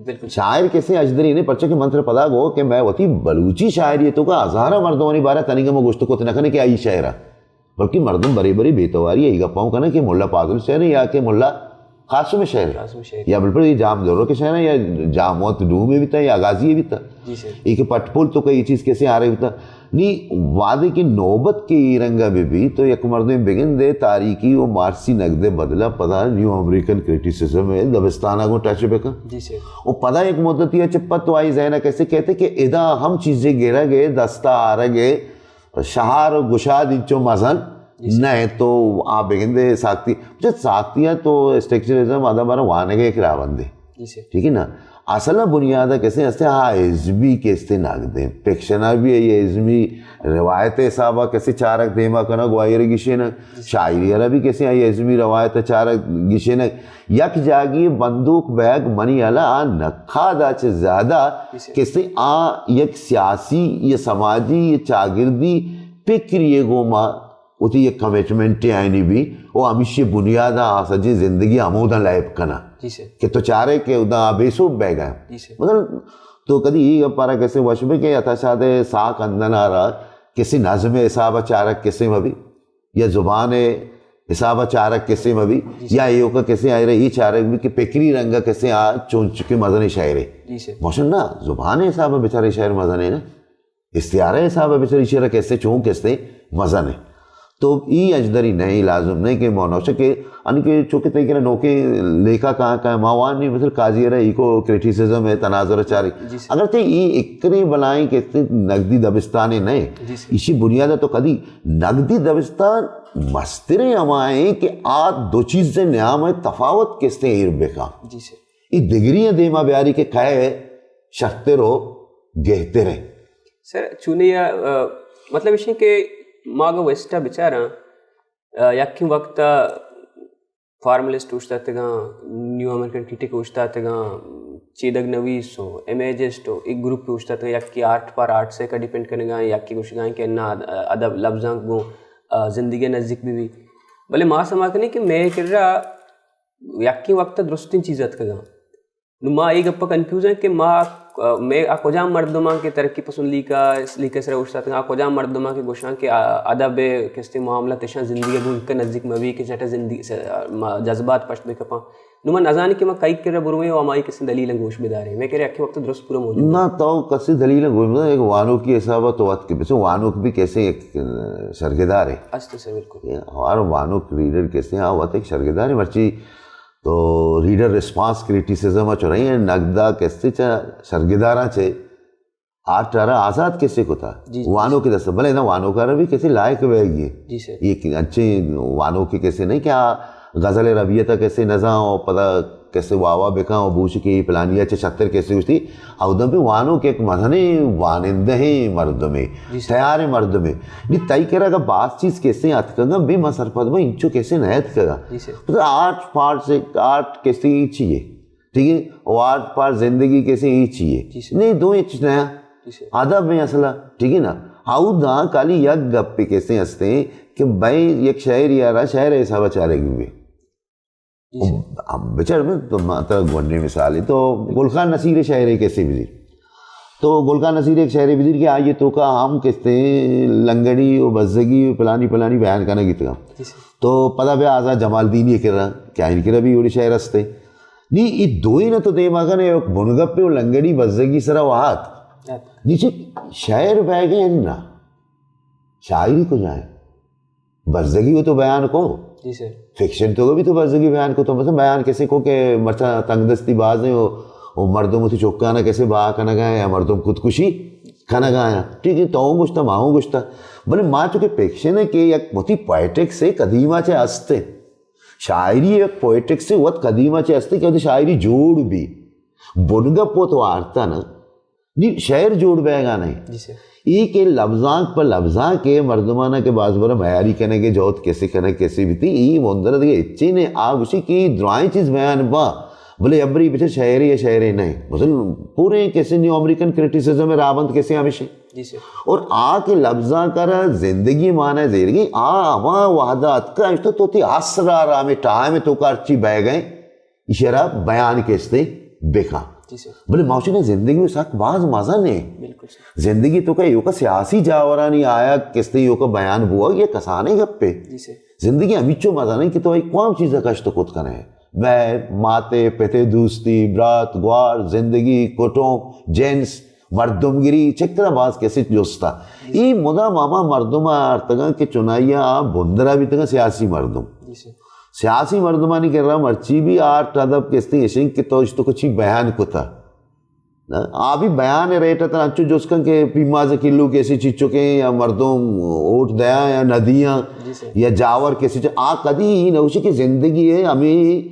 بالکل۔ شاعر کسے اجدری نے، پرچہ کہ من ترا پدا گو کہ میں وتی بلوچی شاعری تو کا ہزاراں مردمانی بارے تنیگا ما گوشت کت نہ کنے کہ آئی شعر ہے۔ بلکہ مردم بری بری بے تواری ہے، یہ گپاں کنے کہ ملا فاضل شعر ہے یا کہ ملا قاسم شعر ہے۔ قاسم شعر۔ یا بالکل یہ جام دورو کے شعر ہے یا جام وت ڈومے بیتا یا غازی بیتا۔ جی سر۔ یہ کہ پٹ پول تو کا یہ چیز کسے آ رہی بیتا۔ نی وہدے کہ نوبت کہ اے رنگا بہ بیت تو یک مردمے بگندے تاریخی و مارکسی نگدے بدلا پدا نیو امریکن کریٹیسزم ءِ دبستانا گوں ٹچ بکن۔ جی سر۔ و پدا یک مدتی ءَ چہ پد تو آئی ذہن ءَ کسے کہتے کہ ادا ہم چیزے گرگ ءِ دستا آرگ ءِ شہار و گشاد انچو مزن جی سر۔ نہ تو آ بگندے ساختی، جت ساختی ءَ تو اسٹرکچرزم ادا بارا وانگ ءِ ایک راوندے۔ جی سر۔ ٹھیک ہے نا؟ اصل بنیاد کسے ہستے، ہا ازمی کسے نگدیں۔ فکشن بھی ہے، یہ ازمی روایت حساب کسے چارک دیما کنا گوائر گشینگ، شاعری را بھی کسے آئی ازمی روایت چارک گشینگ۔ یک جاگی بندوق بیگ منی علا آ نقاد چہ زیادہ جی سر۔ کسے آ یک سیاسی یا سماجی یا چاگردی فکری گوما وتی یک کمٹمنٹے آئینی بی، و ہمیشی بنیاد آ سجیں زندگی ہموداں لیب کنا۔ جی سر۔ کہ تو چارے کہ ادا آ بے سوب بیگا۔ جی سر۔ مثلا تو کدی یہ گپ پارا کسے وش بے کہ عطا شاد ساک اندن آ را کسی نظم حساب چارک کسے مبی، یا زبان حساب چارک کسے مبی، جی سر۔ یا ایوکا کسے آئرا یہ چارک بی کہ فکری رنگا کسے آ چونچکے مزنے شاعرے۔ جی سر۔ موشن نا، زبان حساب بچارے شاعر مزنے نا۔ استعارہ حساب ء بچار ایشی را کسے چون کسے مزن ہے۔ تو ای اجدری نہیں، لازم نہیں کہ مونوشہ کہ ان کے چونکہ تئی کرا نوکے لیکھا کہاں کہاں ماوان نہیں، مثل قاضی را ایکو کریٹیسزم ہے، تناظر چاری۔ جی سر۔ اگر تے ای اکرے بلائیں کہ تے نقدی دبستانے نہیں، جی سر۔ ایشی بنیاد تو کدی نقدی دبستان مسترے ہمائیں کہ آ دو چیز سے نیام ہے تفاوت کسے ایر بکا۔ جی سر۔ ای دگری دیما بیاری کہ کہے شرتر و گہتر ہے۔ سر، چونی ء، ا، مطلب ایش کہ ما اگاں ویسٹ ء بچاراں، ا، یکیں وقت ء فارملسٹ اوشتاتگاں، نیو امریکن کرٹک اوشتاتگاں، چیدگ نویس و امیجسٹ و ایک گروپ اوشتاتگاں، یکی آرٹ پار آرٹس ء ڈیپینڈ کنگا، یکی گوشگا کہ نا ادب لبزانک گوں، ا، زندگی ء نزدیک بہ بی۔ بلے ما سما کنیں کہ مئے کرا یکیں وقت ء درستیں چیز اتکگاں۔ نوں ما اے گپ ء کنفیوز ایں کہ ما، مئے آ کجام مردماں کہ ترقی پسند لیکہ، لیکہ سرا اوشتاتگاں، آ کجام مردماں کہ گوشاں کہ آ، ادب ء کستیں معاملہ تشاں زندگی ء گوں کہ نزیک مہ بی کہ چٹ ء زندگی س-، ما جذبات پشت بہ کپاں۔ نوں من نزانی کہ ما کئی کرا برویں و ہمائی کسیں دلیل گوش بداریں۔ مئے کرا یکیں وقت درست پورا موجود نہ۔ تو کسی دلیل گوش بدار، ایک وانوکی حساب تو وقت کے پیچھے وانوک بھی کیسے ایک، ا، سرگدار ہے۔ است سر، بالکل۔ اور وانوک ریڈر کیسے، ہاں، وقت ایک سرگدار ہے، مرچی تو ریڈر ریسپانس کریٹیسزم ء چو رہی ہیں، نگدا کسے چا سرگداراں چے آرٹ ء را آزاد کسے کتا؟ جی، جی۔ وانوک دست، بلے نہ وانوک ء را بھی کسے لائق بیگی۔ جی سر۔ یہ کہ انچے وانوک کسے نہیں کہ آ غزل ربیت ء کسے نزاں و پدا کسے واہ واہ بکاں و بوش کہ یہ پلانی ء چہ شتر کسے گوشتی۔ اودم پہ وانوک ایک مزنیں وانندہیں مردمے، جی سر۔ تیاریں مردمے۔ نی تئی کرا اگاں باز چیز کسے اتکگاں، بے من سرپد باں، انچو کسے نہ اتکگاں۔ جی سر۔ مطلب آرٹ پارٹ سے، آرٹ کسے ہی چیے، ٹھیک ہے؟ و آرٹ پارٹ زندگی کسے ہی چیے۔ جی سر۔ نہیں، دو ہچ نیا۔ جی سر۔ ادب میں اصلا، ٹھیک ہے نا؟ ہاؤ داں کالی یک گپ پہ کسے ہستے کہ بھائی یک شاعر یارا شاعر حساب چارے گی۔ جی سر۔ اب بچار میں تو ما-، ترا گونڈیں مثالے تو گل خان نصیر شاعرے کسے بدیر۔ تو گل خان نصیر ایک شاعرے بدیر کہ آئیے تو کا ہم کستے لنگڑی و بزگی و پلانی پلانی بیان کنگ اتگا۔ جی سر۔ تو پدا بیا آزاد جمالدینی کرا، کہ آئین کرا بھی اوڑی شاعر ہستے۔ نی ای دوئی نہ تو دیما کنے، یک بنگپے و لنگڑی بزگی سرا وہات۔ ہاں۔ نی چہ شاعر بیگے اننا۔ شاعری کجا ہے؟ بزگی وہ تو بیان کو۔ جی سر۔ فکشن تو بھی تو بزگی بیان کو، تو مثلا بیان کسے کو کہ مرچا تنگ دستی باز ہیں، وہ، وہ مردم وتی چکانا کسے با کنگا یا مردم خودکشی کنگا یا۔ ٹھیک ہے، تو گوشتا، ما گوشتا۔ بلے ما چونکہ فکشن ہے کہ یک وتی پوئٹکس ہے، قدیما چے ہستے۔ شاعری یک پوئٹکس ہے، وت قدیما چے ہستے کہ وتی شاعری جوڑ بھی۔ بنگپ وہ تو آرتا نا۔ نی شعر جوڑ بیگا نہیں۔ جی سر۔ ای کہ لبزانک پہ لبزانک ء مردمانا کہ باز برا میاری کنگ ء جہد کسے کنگ کسے بیتی، ای مندر دگہ ہچی نے۔ آ گوشی کہ ای درائیں چیز بیان با، بلے ابری بچے شعرے یا شعرے نہیں۔ مثلا پورے کسے نیو امریکن کرٹیسزم ء رابند کسے ہمیشہ۔ جی سر۔ اور آ کہ لبزانک ء را زندگی معنی زیرگی، آ ہما وحدہ اتکا اشتو تو تی عصر ء را ہمیں ٹائم تو کا ہرچی بہ گئے، ایشی را بیان کستے بکن۔ جی سر۔ بلے ما گوشیں کہ زندگی سک باز مزن ہے۔ بالکل سر۔ زندگی تو کا ایوکا سیاسی جاورانی آیا کستے ایوکا بیان بوا، یہ کسانے گپے۔ جی سر۔ زندگی ہمیچو مزن ہے کہ تو ایک کوام چیز کشت کت کنے۔ میں ماتے پتے دوستی، برات، گوار، زندگی، کٹوم، جنس، مردمگری، چکرا باز کسے جستا۔ ای مدام ہما مردم آرتگاں کہ چنائی آ بندرا بیتگاں سیاسی مردم۔ جی سر۔ سیاسی مردمانی کرا مرچی بھی آرٹ ادب کستے اشیں کہ تو اشتو کچی بیان کتا۔ نہ، آ بھی بیان ریٹ اتن انچو جس کن کہ پیماز کلو کسی چیچکیں یا مردم ووٹ دیاں یا ندیاں۔ جی سر۔ یا جاور کسی چ-، آ کدی ہی نوشی کہ زندگی ہے ہمیں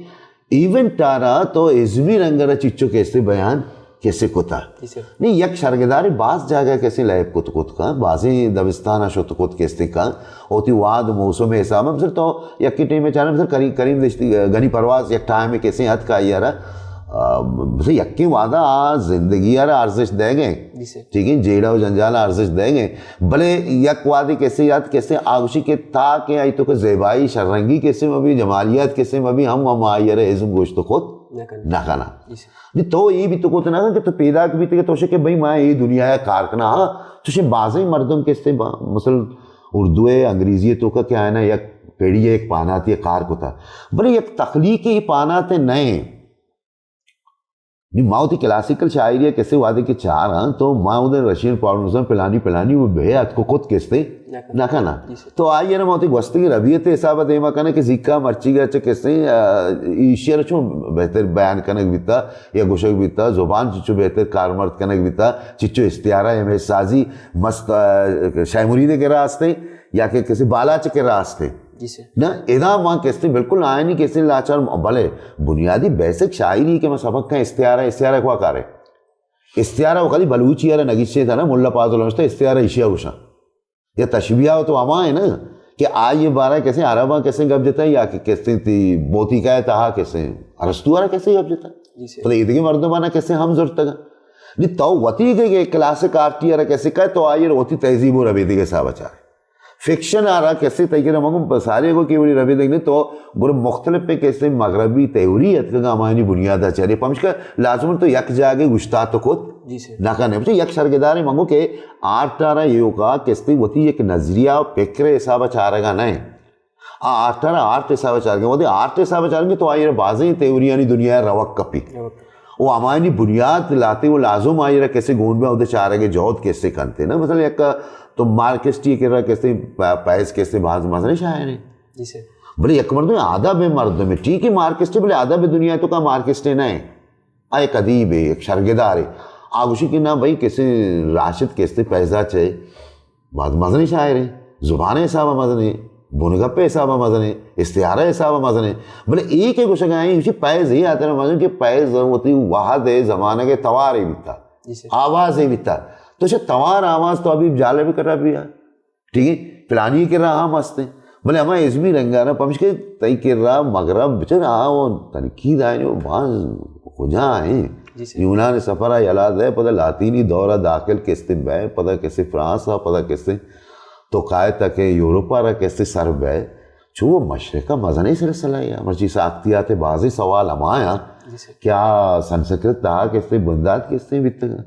ایونٹ آرا تو ازمی رنگ را چیچو کستے بیان کسے کتا۔ جی سر۔ نی یک شرگدارے باز جاگہ کسے لیب کت کت کن، بازیں دبستان شت کت کستے کن، اوتی واد موسم حساب ہم سر تو یکی ٹیم چارم سر کریم، کریم دشتی، گنی پرواز یک ٹائم کسے اتکا یارا، آ، بس یکیں وعدہ آ زندگی آرا ارزش دے گئے۔ جی سر۔ ٹھیک ہے، جیڑہ و جنجال ارزش دے گئے۔ بلے یک وعدے کسے یاد کسے آگوشی کہ تا کہ آئی تو کہ زیبائی شررنگی کسے مبی، جمالیات کسے مبی، ہم ہم آئی ارے ازم گوشت خود نہ کنا۔ نہ کنا۔ جی سر۔ نی تو ای بھی تو کت نہ کن کہ تو پیداک بیتے کہ تو شے کہ بھئی ما ای دنیا کار کنا، ہاں، تو شے بازیں مردم کستے با-، مثلا اردو ہے، انگریزی ہے تو کا کیا ہے نا، یک پیڑی ہے، ایک پاناتی ہے کار کتا۔ بلے یک تخلیقی پاناتے نئے۔ نی ما وتی کلاسیکل شاعری ء کسے وہدے کہ چاراں تو ما اودے رشین پرانوزاں پلانی پلانی و بے اتک و کت کستے نہ کناں۔ نہ کناں۔ جی سر۔ تو آئی ء را ما وتی گوستگیں ربیت ء حساب ء دیما کناں کہ زیکا مرچیگا چہ کسے، آ، ایشی ء را چون بہتر بیان کنگ بیتا یا گوشگ بیتا، زبان چچو بہتر کارمرد کنگ بیتا، چچو استعارہ ہمے سازی مست، آ، شاہ مرید ء کرا ہستے یا کہ کسے بالاچ ء کرا ہستے۔ جی سر۔ نہ، ادا ما کستے بالکل آئینی کستے لاچار، بلے بنیادی بیسک شاعری کہ ما سبق کن استعارہ، استعارہ کوا کارے؟ استعارہ و کدی بلوچی ارا نگیشے تھا نا، ملا پازل ہمشتا استعارہ ایشیا گوشاں۔ یا تشبیہ تو ہما ہے نا کہ آئی بارہ کسے عرباں کسے گپ جتا یا کہ کسے تی بوتیکا ہے تہا کسے ارسطو ارا کسے گپ جتا۔ جی سر۔ پتہ ایدگی مردمانا کسے ہم زرتگا۔ نی تو وتی کہ کلاسک آرٹی ارا کسے کہے تو آئی وتی تہذیب و ربیدگی حساب چارے۔ فکشن آرا کسے تئی کرا مگم سارے گو کہ وڑی ربیدگ نے تو گرے مختلف پہ کسے مغربی تھیوری اتکگا ہمایانی بنیادا چارے۔ پمشکا لازم تو یک جاگے گشتات کت جی سر۔ نہ کنے۔ بچے یک شرگدارے مگو کہ آرٹ آرا ایوکا کستے وتی یک نظریہ و فکر حساب چارگا نہ۔ آ آرٹ آرا آرٹ حساب چارگے۔ وتی آرٹ حساب چارگے تو آئی بازیں تھیوریانی دنیا روک کپی۔ روک۔ و ہمایانی بنیاد لاتے و لازم آئی را کسے گون بیا اودے چارگ جہد کسے کنتے نا۔ مثلا یک تو مارکسٹی کرا کسے پ-، پیس کسے باز مزنیں شاعر ہیں۔ جی سر۔ بلے یک مردم ادب مردم ہے، ٹھیک ہے مارکسٹی، بلے ادب دنیا تو کا مارکسٹی نہ ہے۔ آ یک ادیب ہے، یک شرگدار ہے۔ آ گوشی کہ نہ بھائی کسے راشد کسے پیزا چے باز مزنیں شاعر ہیں، زبان حساب مزنیں، بنگپ حساب مزنیں، استعارہ حساب مزنیں۔ بلے اے کہ گوشگا ہیں، اسی پیز ہی آتے ہیں مزن کہ پیز وتی وہد ہے، زمانہ کے توار ہی بیتا، جی سر۔ آواز ہی بیتا۔ تو چہ توار آواز تو ابھی جالب کرا بھی ہے۔ ٹھیک ہے؟ پلانی کرا ہم ہستے۔ بلے ہما ازمی رنگا نا پمش کہ تئی کرا مغرب بچن آ و تنقید آئے و باز کجا ہیں۔ جی سر۔ یونان سفر آ یلا دے، پدا لاطینی دور آ داخل کستے بے، پدا کسے فرانس آ، پدا کسے تو کائے تک یورپ آ را کسے سر بے۔ چو مشرق آ مزنیں سلسلہ ہے۔ مرچی ساختیات بازیں سوال ہمایاں جی سر۔ کہ آ سنسکرت تہا کسے بندات کسے بیتگا۔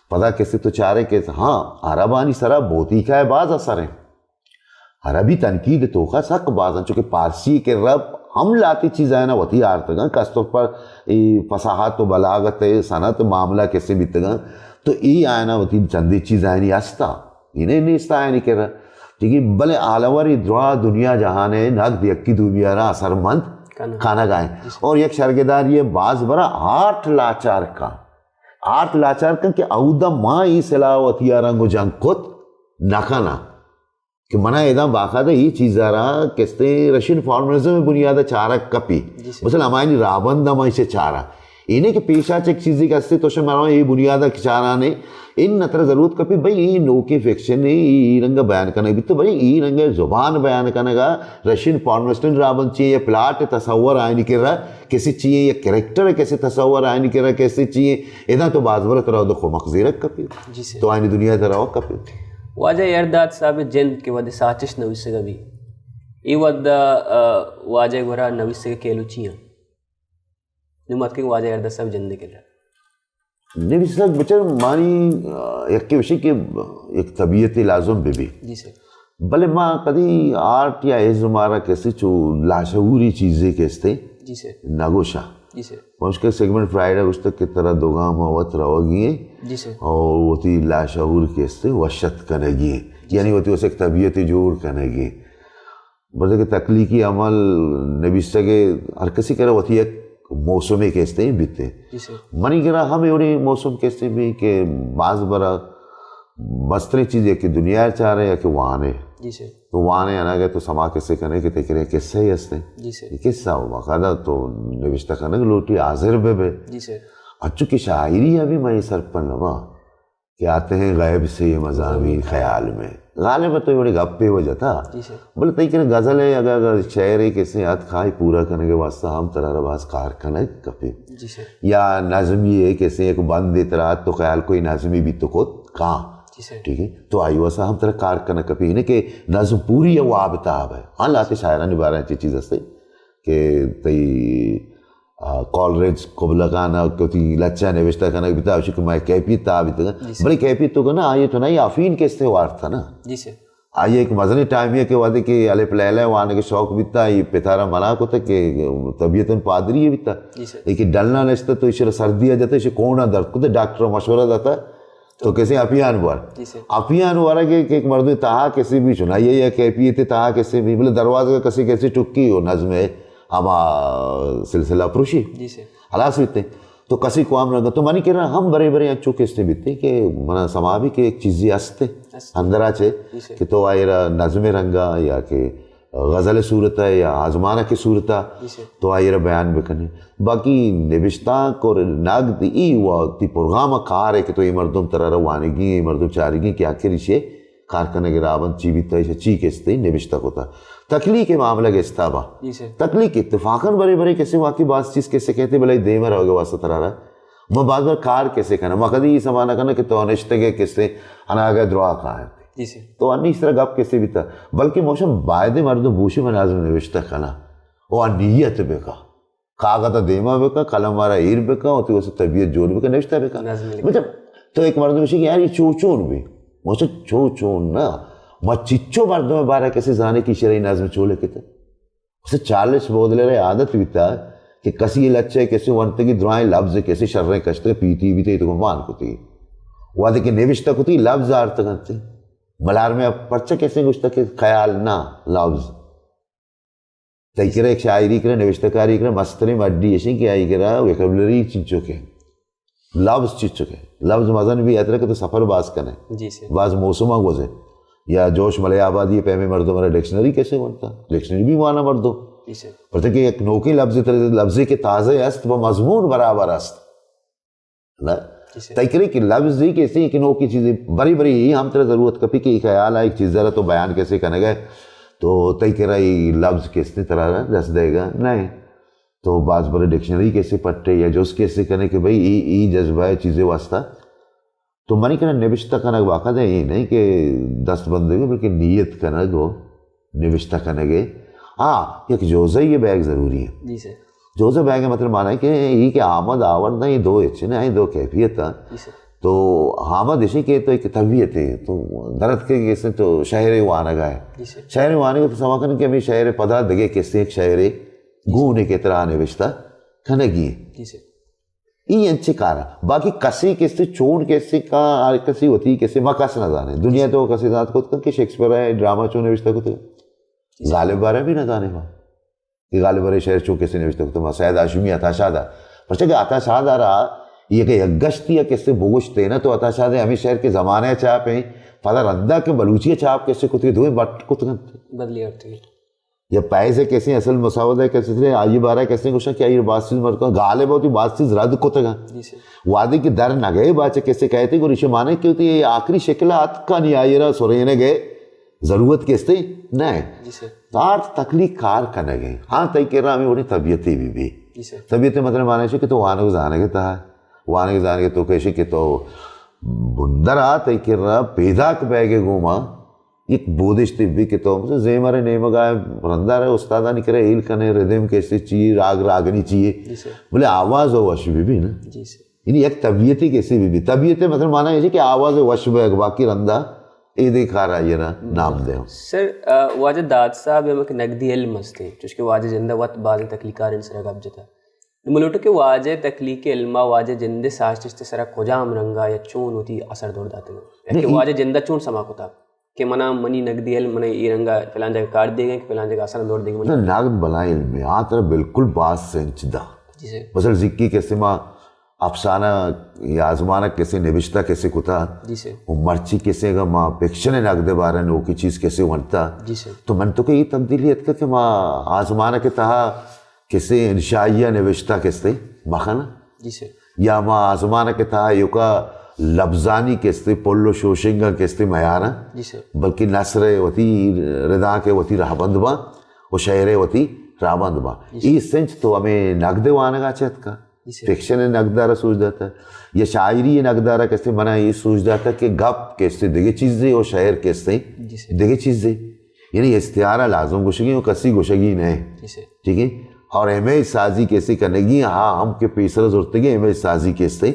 پدا کسے تو چارے کہ ہاں، عربانی سرا بوتیکا باز اثر ہیں۔ عربی تنقید توکا سک باز انت، چونکہ پارسی کہ رب ہم لاتی چیز آئینا وتی آرتگاں، خاص طور پر ای فصاحت و بلاغت، صنعت معاملہ کسے بیتگاں، تو ای آئینا وتی چندی چیز آئینی ہستا، انہیں نیستا آئینی کرا۔ ٹھیک ہے، بلے آلوری درا دنیا جہان ہے، نقد یکی دومی را اثر مند کنگ۔ کنگ آئیں۔ جی سر۔ اور یک شرگداری ہے، باز برا آرٹ لاچار کا، آرٹ لاچار کن کہ اودا ما ای سلاح و ہتھیاراں گو جنگ کت نہ کناں۔ کہ منا ادا باقاعدہ ای چیزا را کستے رشین فارملزم بنیاد چارگ کپی۔ جی سر۔ مثلا ہمایانی رابند ہم ایسے چارا۔ اینه کہ پیشا چک چیزی کہ استے تو شما اے بنیادا کہ چارانے، ان نتر ضرورت کپی بھئی، اے نوکیں فکشن اے، اے، اے رنگا بیان کنگ بیت، بھئی، اے رنگا زبان بیان کنگا، رشین پارمسٹن رابند چی یا پلاٹ تصور آئینی کرا، کسی چی یا کریکٹر کسی تصور آئینی کرا، کسی چی ادا تو باز بر ترا دو خمک زیرک کپی۔ جی سر۔ تو آئینی دنیا ترا کپی۔ واجہ یرداد صاحب جند کہ ود ساچش نویسگا بی، اے ود، آ، واجہ گورا نویسگ کیلو چیاں؟ نوں متکگ واجہ یرداد صاحب جندے کرا۔ نبیسگ بچار مانی، آ، یکے وشی کہ یک طبیعتے لازم بہ بی۔ جی سر۔ بلے ما کدی آرٹ یا ازم ء را کسی چو لاشعوری چیزے کہ استے جی سر۔ نہ گوشاں۔ جی سر۔ پمشکا سگمنڈ فرائیڈ ء گوشتگ کہ ترا دو گام ء وت روگی ایں جی سر۔ اور وتی لاشعور کہ استے وشت کنگی ایں۔ جی یعنی سر۔ وتی واسطہ یک طبیعتے جوڑ کنگی ایں۔ بزاں کہ تخلیقی عمل نبیسگ ء ہر کسی کرا وتی یک موسمے کہ استے بیتے۔ جی سر۔ منی کرا ہمے وڑیں موسم کہ استے بی کہ باز برا مستریں چیز یا کہ دنیا چارے یا کہ وانے۔ جی سر۔ تو وانے اناگے تو سما کسے کنے کہ تئی کرے قصہ ہی استے۔ جی سر۔ یہ قصہ ہو باقاعدہ تو نوشتہ کنگ لوٹی حاضر بہ بے۔ جی سر۔ اچو کہ شاعری ابھی میں سرپن نہ با۔ کہ آتے ہیں غیب سے یہ مضامین خیال میں۔ غالب تو وڑے گپے وجہ تھا۔ جی سر۔ بلے تئی کرے غزل ہے، اگر، اگر شعر ہے کسے ات کھائی پورا کرنے کے واسطہ ہم ترا را باز کار کنگ کپی۔ جی سر۔ یا نظمی ہے کسے ایک بند ہے ترا تو خیال کوئی نظمی بھی تو خود کہاں۔ جی سر۔ ٹھیک ہے؟ تو آئی واسطہ ہم ترا کار کنگ کپی۔ یعنی کہ نظم پوری ہے واب تاب ہے۔ ہاں لاتے شاعرانی بارے چی چیز ہستے کہ تئی آ، کالریج قبلہ خان ء وتی لچہ نوشتہ کنگ بیتا، اشی کہ مئے کیفیت تہا بیتگ۔ جی سر۔ بلے کیفیت تو کنا، آئی تو نہیں افین کستے وارتا نا۔ جی سر۔ آئی ایک مزنی ٹائم یہ کہ وعدے کہ الف لیلہ وانگ شوق بیتا، یہ پتارا منع کو تک کہ طبیعتاً پادری بیتا۔ جی سر۔ یہ کہ ڈلنا نشتا تو اشرا سردی آ جاتا، اشی کونا درد کو تے ڈاکٹر مشورہ داتا۔ تو کسے اپیان بور۔ جی سر۔ اپیان بور کہ، کہ ایک مردم تہا کسے بھی چنائی ہے یا کیفیت تہا کسے بھی، بلے دروازہ کسے کسے ٹکی ہو نظم ہے، ہما سلسلہ پروشی۔ جی سر۔ خلاص بیتے۔ تو کسے قوام نہ تو منی کرا ہم برے برے اچو کسے بیتے کہ منا سما بھی کہ ایک چیزی ہستے ہستے۔ اندرا چے جی سر۔ کہ تو آئرا نظم رنگا یا کہ غزل صورت ء یا آزمانک صورت ء جی سر۔ تو آئی را بیان بکنے۔ باقی نبشتانک اور نقد ای و تی پروگرام کار ہے کہ تو یہ مردم ترا را وانگی، یہ مردم چارگی کہ آخر ایشی کار کنگ رابند چی بیتا، ایشی چی کستے نبشتہ کتا۔ تخلیق معاملہ گستا با۔ جی سر۔ تخلیق اتفاقاً برے برے کسے واقعی باز چیز کسے کہتے بلے دیم روگے واسطہ ترا را ما باز بار کار کسے کناں، ما کدی یہ سما نہ کناں کہ تو نشتگے کسے اناگہ درا کائیں۔ جی سر۔ تو انی اس طرح گپ کسے بیتا، بلکہ موشم باید مردم بوشی من نظم نوشتہ کناں۔ او آ نیت بکا، کاغذ دیما بکا، قلم مارا ایر بکا، او تی واسطہ طبیعت جوڑ بکا، نوشتہ بکا۔ نظم لکھا۔ مطلب، تو ایک مردم شی کہ یار یہ چو چون بھی، موشم چو چون نہ، ما چچو مردم بارہ کسے زانے کہ شرعی نظم چو لکھتے۔ اسے چارلس بودلر ء عادت بیتا کہ کسی لچہ کسی ونتگی درائیں لبز کسی شریں کشتگ پیتی بیتے تو مان کتی۔ وہدے کہ نوشتہ کتی لبز آرتگ انت۔ ملار میں پرچہ کسی گوشتہ کہ خیال نہ لبز۔ تئی کرا ایک شاعری کرا نوشتہ کاری کرا مستریں مڈی اشیں کہ آئی کرا ویکیبلری چنچو کہ لبز چچک ہے۔ لبز مزن بھی اترے کہ تو سفر باز کنے۔ جی سر۔ باز موسم گوزے۔ یا جوش ملے آبادی پیمے مردم را ڈکشنری کسے ونتا؟ ڈکشنری بھی وانا مردم۔ جی سر۔ پرچہ کہ یک نوکیں لبز تر-، لبزے کہ تازہ است، وہ مضمون برابر است۔ نا؟ جی سر۔ تئی کرے کہ لبز ہی کسے کہ نوکی چیزیں بری بری ہی ہم ترا ضرورت کپی کہ یہ خیال ہے، ایک چیز ذرا تو بیان کسے کنگا ہے، تو تئی کرا یہ لبز کسے ترا دست دے گا؟ نہیں۔ تو باز برے ڈکشنری کسے پٹے یا جز کسے کنے کہ بھئی ای، ای جذبہ ہے چیزے واسطہ۔ تو منی کنے نوشتہ کنگ واقعہ دے یہ نہیں کہ دست بندگی، بلکہ نیت کنگ ہو، نوشتہ کنگے۔ ہاں، یک جوزہ یہ بیگ ضروری ہے۔ جی سر۔ جوزہ بیگ مطلب معنی ہے کہ یہ کہ آمد آورد نہ، یہ دو اچھے نہ، یہ دو کیفیت ہیں۔ جی سر۔ تو آمد اسی کہ تو ایک طبیعت ہے، تو درد کے کسے تو شاعر وانگا ہے۔ جی سر۔ شاعر وانگا تو سما کن کہ ہمیں شاعر پدا دگے کسے ایک شاعر گون ایک اطراع نوشتہ کنگی ہے۔ جی سر۔ ای انچے کارا۔ باقی کسی کسی چون کسی کا، ہر کسی وتی کسی ما کس نہ زانے۔ دنیا تو کسی ذات کت کن کہ شیکسپیئر ہے ڈرامہ چون نوشتہ کت۔ جی سر۔ غالب بارہ بھی نہ زانے ما۔ کہ غالب ارے شعر چو کسے نوشتہ کتو، ما سید ہاشمی، عطا شاد ء۔ پرچہ کہ عطا شاد ء را یہ کہ یک گشتی ء کسے بگوشتے نا تو عطا شاد ء ہمیں شعر کے زمانے ء چاپ ہیں، پدا رندا کہ بلوچی ء چاپ کسے کتگے دوئیں بٹ کتگنت۔ بدلی ارتگی۔ یا پیسے کسے اصل مسودہ کسے تھے، آئی بارہ کسے گوشا کہ آئی باز چیز مرکا غالب ہوتی، باز چیز رد کتگا۔ جی سر۔ وعدے کہ در نگئے باچے کسے کہتے گو ریشے مانے کہ ہوتی یہ آخری شکل اتکا نی آئی را سرینے گئے ضرورت کسے نہ ہے۔ جی سر۔ تار تخلیق کار کنگے۔ ہاں، تئی کرا ہمیں وڑی طبیعتے بھی بھی۔ جی سر۔ طبیعتے مطلب مانے چے کہ تو وانگ زانگے تا، وانگ زانگے تو کہشے کہ تو بندر آ تئی کرا پیداک بیگے گوما یک بودشتے بی کہ تو مثلاً زیمر نیمگا رندا رہے، استادانی کرے ہیل کنے، ردم کیسے چیئے، راگ راگنی چیئے۔ جی سر۔ بلے آواز وش بی بی نا۔ جی سر۔ یعنی یک طبیعتی کیسے بی بی۔ طبیعت مطلب مانا یہ کہ آواز وش بے، باقی رندا اے دے کار آئیے نا نام دے ہوں۔ سر، آ، واجہ داد صاحب ہم ایک نقدی علم ہستے، چونکہ واجہ زندہ وقت بعض تخلیقار ان سر گپ جتا۔ نوں من لوٹوں کہ واجہ تخلیق علما واجہ جند ساچشت سرا کجام رنگا یا چون وتی اثر دور داتگ؟ یا کہ نہیں، واجہ جندا چون سما کتا کہ منا منی نقدی علم منا اے رنگا فلان جگہ کار دیگا کہ فلان جگہ اثر دور دیگا؟ نہ، نقد بلا علم ہے، آ ترا بالکل باز سنچ دا۔ جی سر۔ مثلاً زکی کسے ما افسانہ یا آزمانک کسے نبشتہ کسے کتا، جی سر۔ و مرچی کسے گا ما فکشن نقد بارے نوکی چیز کسے ونتا، جی سر۔ تو من تو کہ یہ تبدیلی اتکا کہ ما آزمانک تہا کسے انشائیہ نوشتہ کسے مخنا۔ جی سر۔ یا ما آزمانک تہا یوکا لبزانی کسے پل و شوشنگا کسے میارا۔ جی سر۔ بلکہ نثر وتی رداں کے وتی رہبند باں و شعر وتی رہبند باں۔ جی سر۔ ای سنچ تو ہمیں نقد وانگا چتکا۔ جی سر۔ فکشن نقدارا سوچ داتا یا شاعری نقدارا کسے منا یہ سوچ داتا کہ گپ کسے دگہ چیزے و شعر کسے جی سر۔ دگہ چیزے۔ یعنی استعارہ لازم گوشگی و کسی گوشگی نہیں۔ جی سر۔ ٹھیک ہے؟ اور امیج سازی کیسے کنگی، ہاں، ہم کہ پیسر زرتگی امیج سازی کیسے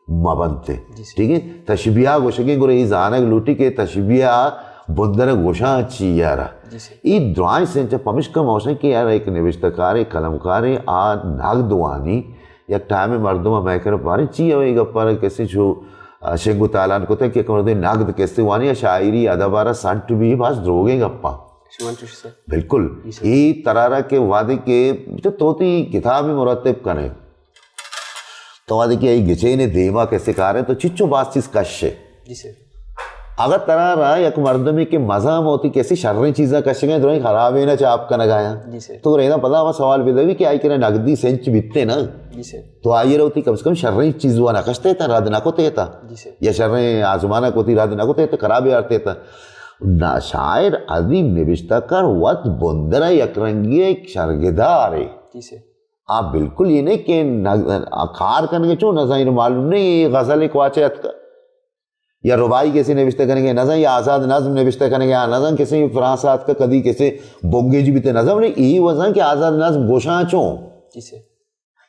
مبنتے۔ جی سر۔ ٹھیک ہے؟ تشبیہ گوشگی گرے ای زانگ لوٹی کہ تشبیہ بندر گوشاں چی یارا۔ جی سر۔ ای درائیں سنچ پمشکا موشن کہ یار ایک نوشتہ کارے، قلم کارے، آ ناگ دوانی یک ٹائم مردم میں کر پارے چی ہے ای گپارے کسی چو، آ، شنگ و تالان کتے کہ مردم نقد کسے وانی یا شاعری ادب آرا سنٹ بھی باز دروگیں گپا۔ شمان چوش سر۔ بالکل۔ جی سر۔ ای ترارا کے وعدے کے تو توتی کتاب مرتب کنے۔ تو وعدے کے ای گچین دیما کسے کارے تو چچو باز چیز کش ہے۔ جی سر۔ اگر ترارا یک مردمی کے مزہ موتی کسی شریں چیزاں کشگیں درائیں خرابیں نہ چاپ کنگایا۔ جی سر۔ تو رینا پدا ہما سوال بدوی کہ آئی کرا نقدی سنچ بیتے نا۔ جی سر۔ تو آئی روتی کم سے کم شریں چیز و نہ کشتے تا، رد نہ کتے تا۔ جی سر۔ یا شریں آزمانہ کوتی رد نہ کتے تا، خراب یارتے تا۔ نا شاعر، ادیب، نبشتہ کار وت بندرا یک رنگی ایک شرگدارے۔ جی سر۔ آ بالکل یہ نہیں کہ نگ-، آ کار کنگے چون نزاں، معلوم نہیں یہ غزل کواچے اتکا۔ یا رباعی کسے نوشتہ کنگے نزاں، یا آزاد نظم نوشتہ کنگے آ نزاں، کسے فرانس آتکا کدی کسے بنگیج بیتے نزاں، بلے ای وزاں کہ آزاد نظم گوشاں چون۔ جی سر۔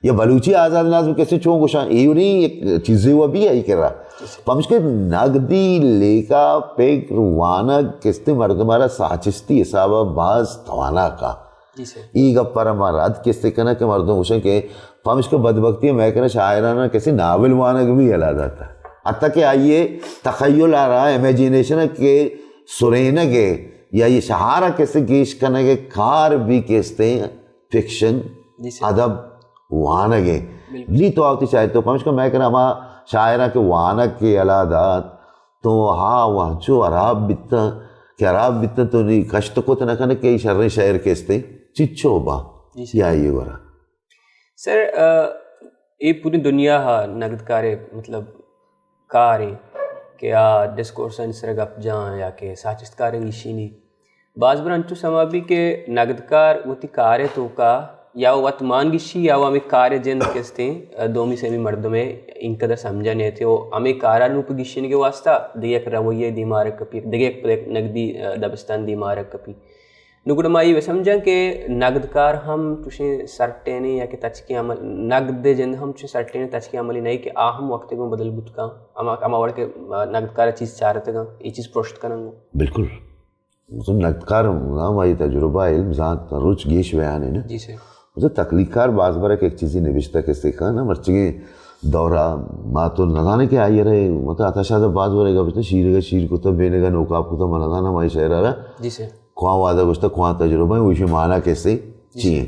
یا بلوچی آزاد نظم کسے چون گوشاں، ای نہیں ایک چیزے و بھی آئی کرا۔ جی سر۔ پمشکہ نقدی لیکہ پگر وانگ کستے مردم آرا ساچشتی حسابا باز توانا کا۔ جی سر۔ ای گپ پر ما رد کستے کنا کہ مردم گوشن کہ پمشکہ بدبختی میں کنا شاعرانا کسے ناول وانگ بھی یلا داتا۔ حتی کہ آئیے تخیل آرا، امیجینیشن کے سرینگ ہے یا یہ شہارا کسے گیش کنگ ہے کار بھی کستے فکشن، جی سر۔ ادب وانگ ہے۔ بالکل۔ نی تو آوتی شاعر تو پمشکہ میں کنا ہما شاعراں کے وانگ کے یلا دات تو ہا وہنچو حراب بیتاں کہ حراب بیتاں تو نی کشت کت نہ کنے کہ ای شریں شعر کستے چچو با۔ جی سر۔ یا یہ ورا۔ سر، آ، اے پوری دنیا ہا نگدکارے مطلب کارے کہ آ ڈسکورسانی سر گپ جاں یا کہ ساچشتکاریں گیشینی۔ باز بر انچو سما بی کہ نگدکار وتی کارے توکا یا وت مان گیشی یا وہ ہمیں کارے جند کستیں، آ، دومی سیمی مردمے انقدر سمجھا نیتے و ہمیں کارا روپ گیشینگے واسطہ دگہ یک رویے دیما رکھ کپی، دگہ یک پدے نگدی، آ، دبستان دیما رکھ کپی۔ نوں گڑا ما اے بہ سمجھاں کہ نگدکار ہم چوشیں سرٹینے یا کہ تچکیں عمل، نگد ءِ جند ہم چوشیں سرٹینے تچکیں عملے نہ کہ آ ہم وقت ءِ گوں بدل بوت کن۔ ہما، ہما وڑ کہ نگدکار ءَ چیز چارتگ انت، اے چیز پرشت کنگ ءَ۔ بالکل۔ مطلب نگدکار نام آئی تجربہ، علم، زانت، روچ گیش بیان ہے نا۔ جی سر۔ مطلب تخلیق کار باز برے کہ یک چیزے نبشتہ کسے کن نا، مرچیگیں دورا ما تو نزانے کہ آئی رہے، مطلب عطا شاد باز برے گا بچتا شیرگا شیر کتا، بینگا نوکاپ کتا، من نزاناں ما اے شعر ءَ را۔ جی سر۔ کواں وہد ءَ گوشتہ، کواں تجربہ ایں، ایشی معنی کسے چی ایں؟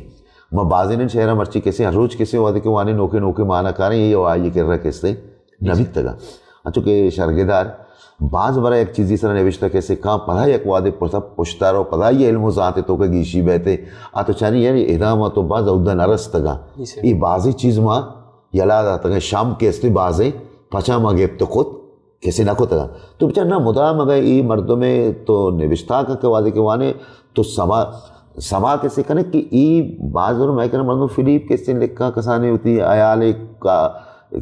ما بازینیں شعر ءَ مرچی کسے ہر روچ کسے وہدے کہ وانیں نوکیں نوکیں معنی کاریں، اے و آئی کرا کسے نہ بیتگا۔ انچو کہ شرگدار، باز برا یک چیزی سرا نوشتہ کسے کاں، پدا یک وہدے پشتا، پشتا رو، پدا یہ علم و ذات توکا گیشی بیتے۔ آ تو چاری یعنی ادا ما تو باز اودا نہ رستگا۔ جی سر۔ یہ بازی چیز ما یلا داتگا، شام کسے بازے پچا ما گپت کت، کسے نہ کتگا۔ تو بچار نہ مدام اگا ای مردم تو نوشتہ کا کہ وہدے کہ وانے تو سما، سما کسے کنے کہ ای باز اور میں کنے مردم فلیپ کسے لکھا کسانے ہوتی عیال کا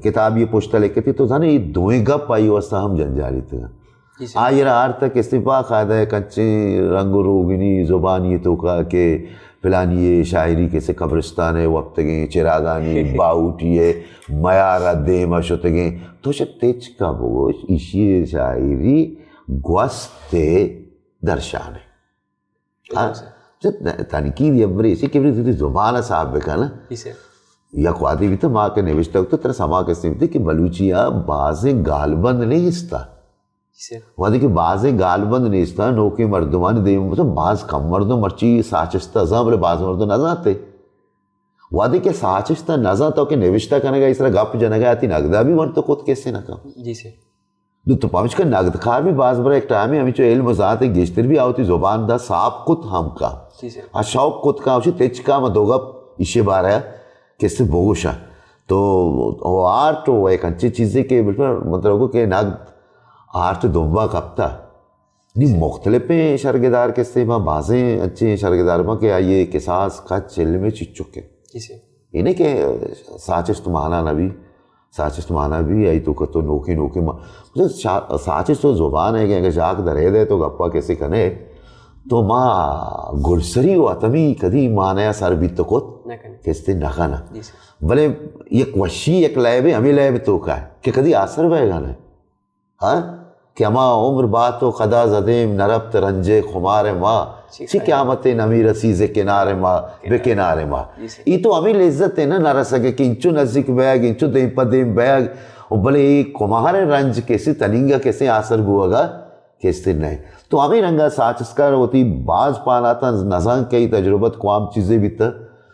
کتاب یہ پشتا لکھتی تو زانے یہ دوئیں گپ آئی واسطہ ہم جنجالی تگا۔ جی سر۔ آئی را آرتا کسے پا قاعدہ کنچیں رنگ و روگنی زبانی توکا کہ پلانی شاعری کسے قبرستان ہے وپتگیں چراغانی باوٹی ہے میارا دیم شتگیں۔ تو شہ تچکا بگوش، ایشی شاعری گوست درشان ہے۔ ہاں؟ بالکل سر۔ تو تنقید یا برے اسی کہ برے زبان صاحب بکن۔ جی سر۔ یا قوادی بھی تو ماں کے نوشتہ تو ترا سما کسے بھی کہ بلوچی آ بازیں گالبند نہیں استا۔ جی سر۔ وہدے کہ بازیں گالبند نیستا، نوکیں مردمان دیم، مطلب باز کم مردم مرچی ساچشتہ زان، بلے باز مردم نزانتے۔ وہدے کہ ساچشتہ نزانتا کہ نوشتہ کنگا، اس طرح گپ جنگا، آتی نگدا بھی ورت کت کسے نہ کن۔ جی سر۔ دو تو پمشکا نگدکار بھی باز برا ایک ٹائمے ہمیں چو علم و ذات گیشتر بھی آوتی زبان دا صاف کت ہم کا۔ جی سر۔ آ شوق کت کا، اسی تچکا ما دو گپ ایشی بارے کسے بگوشا۔ تو او آرٹ و ایک انچی چیزے کہ بالکل مطلب کہ نگد آرٹ دنبا کپتا۔ نی مختلفیں شرگدار کسے ما بازیں انچیں شرگدار ما کہ آئیے کساس کچ علم چچکے۔ جی سر۔ یہ نہیں کہ ساچشت مانا نبی، ساچشت مانا بھی آئی تو کتو نوکی نوکی ما، مطلب شا-، ساچشت تو زبان ہے کہ اگر جاک درے دے تو گپا کسے کنے، تو ما گلسری و اتمی کدی مانا سر بیت کت نہ کنے۔ کستے نہ کنا۔ جی سر۔ بلے یک وشی، یک لیبے، ہمیں لیب تو کا ہے کہ کدی آسر بے گا نہ۔ ہاں؟ کہ ہما عمر بات و خدا زدیم نرپت رنجے خمار ما، چی چی خیر۔ قیامت نمی رسی ز کنار ما، کنار۔ بہ کنار ما۔ جی سر۔ ای تو ہمیں لذت ہے نا، نہ رسگے کہ انچو نزدیک بیگ، انچو دیم پہ دیم بیگ، و بلے ای کمار رنج کسی تنینگا کسی آسر بوگا کسی نہیں۔ تو ہمیں رنگا ساچسکار ہوتی باز پاناتا نزان کئی تجربت کوام چیزے بیتا۔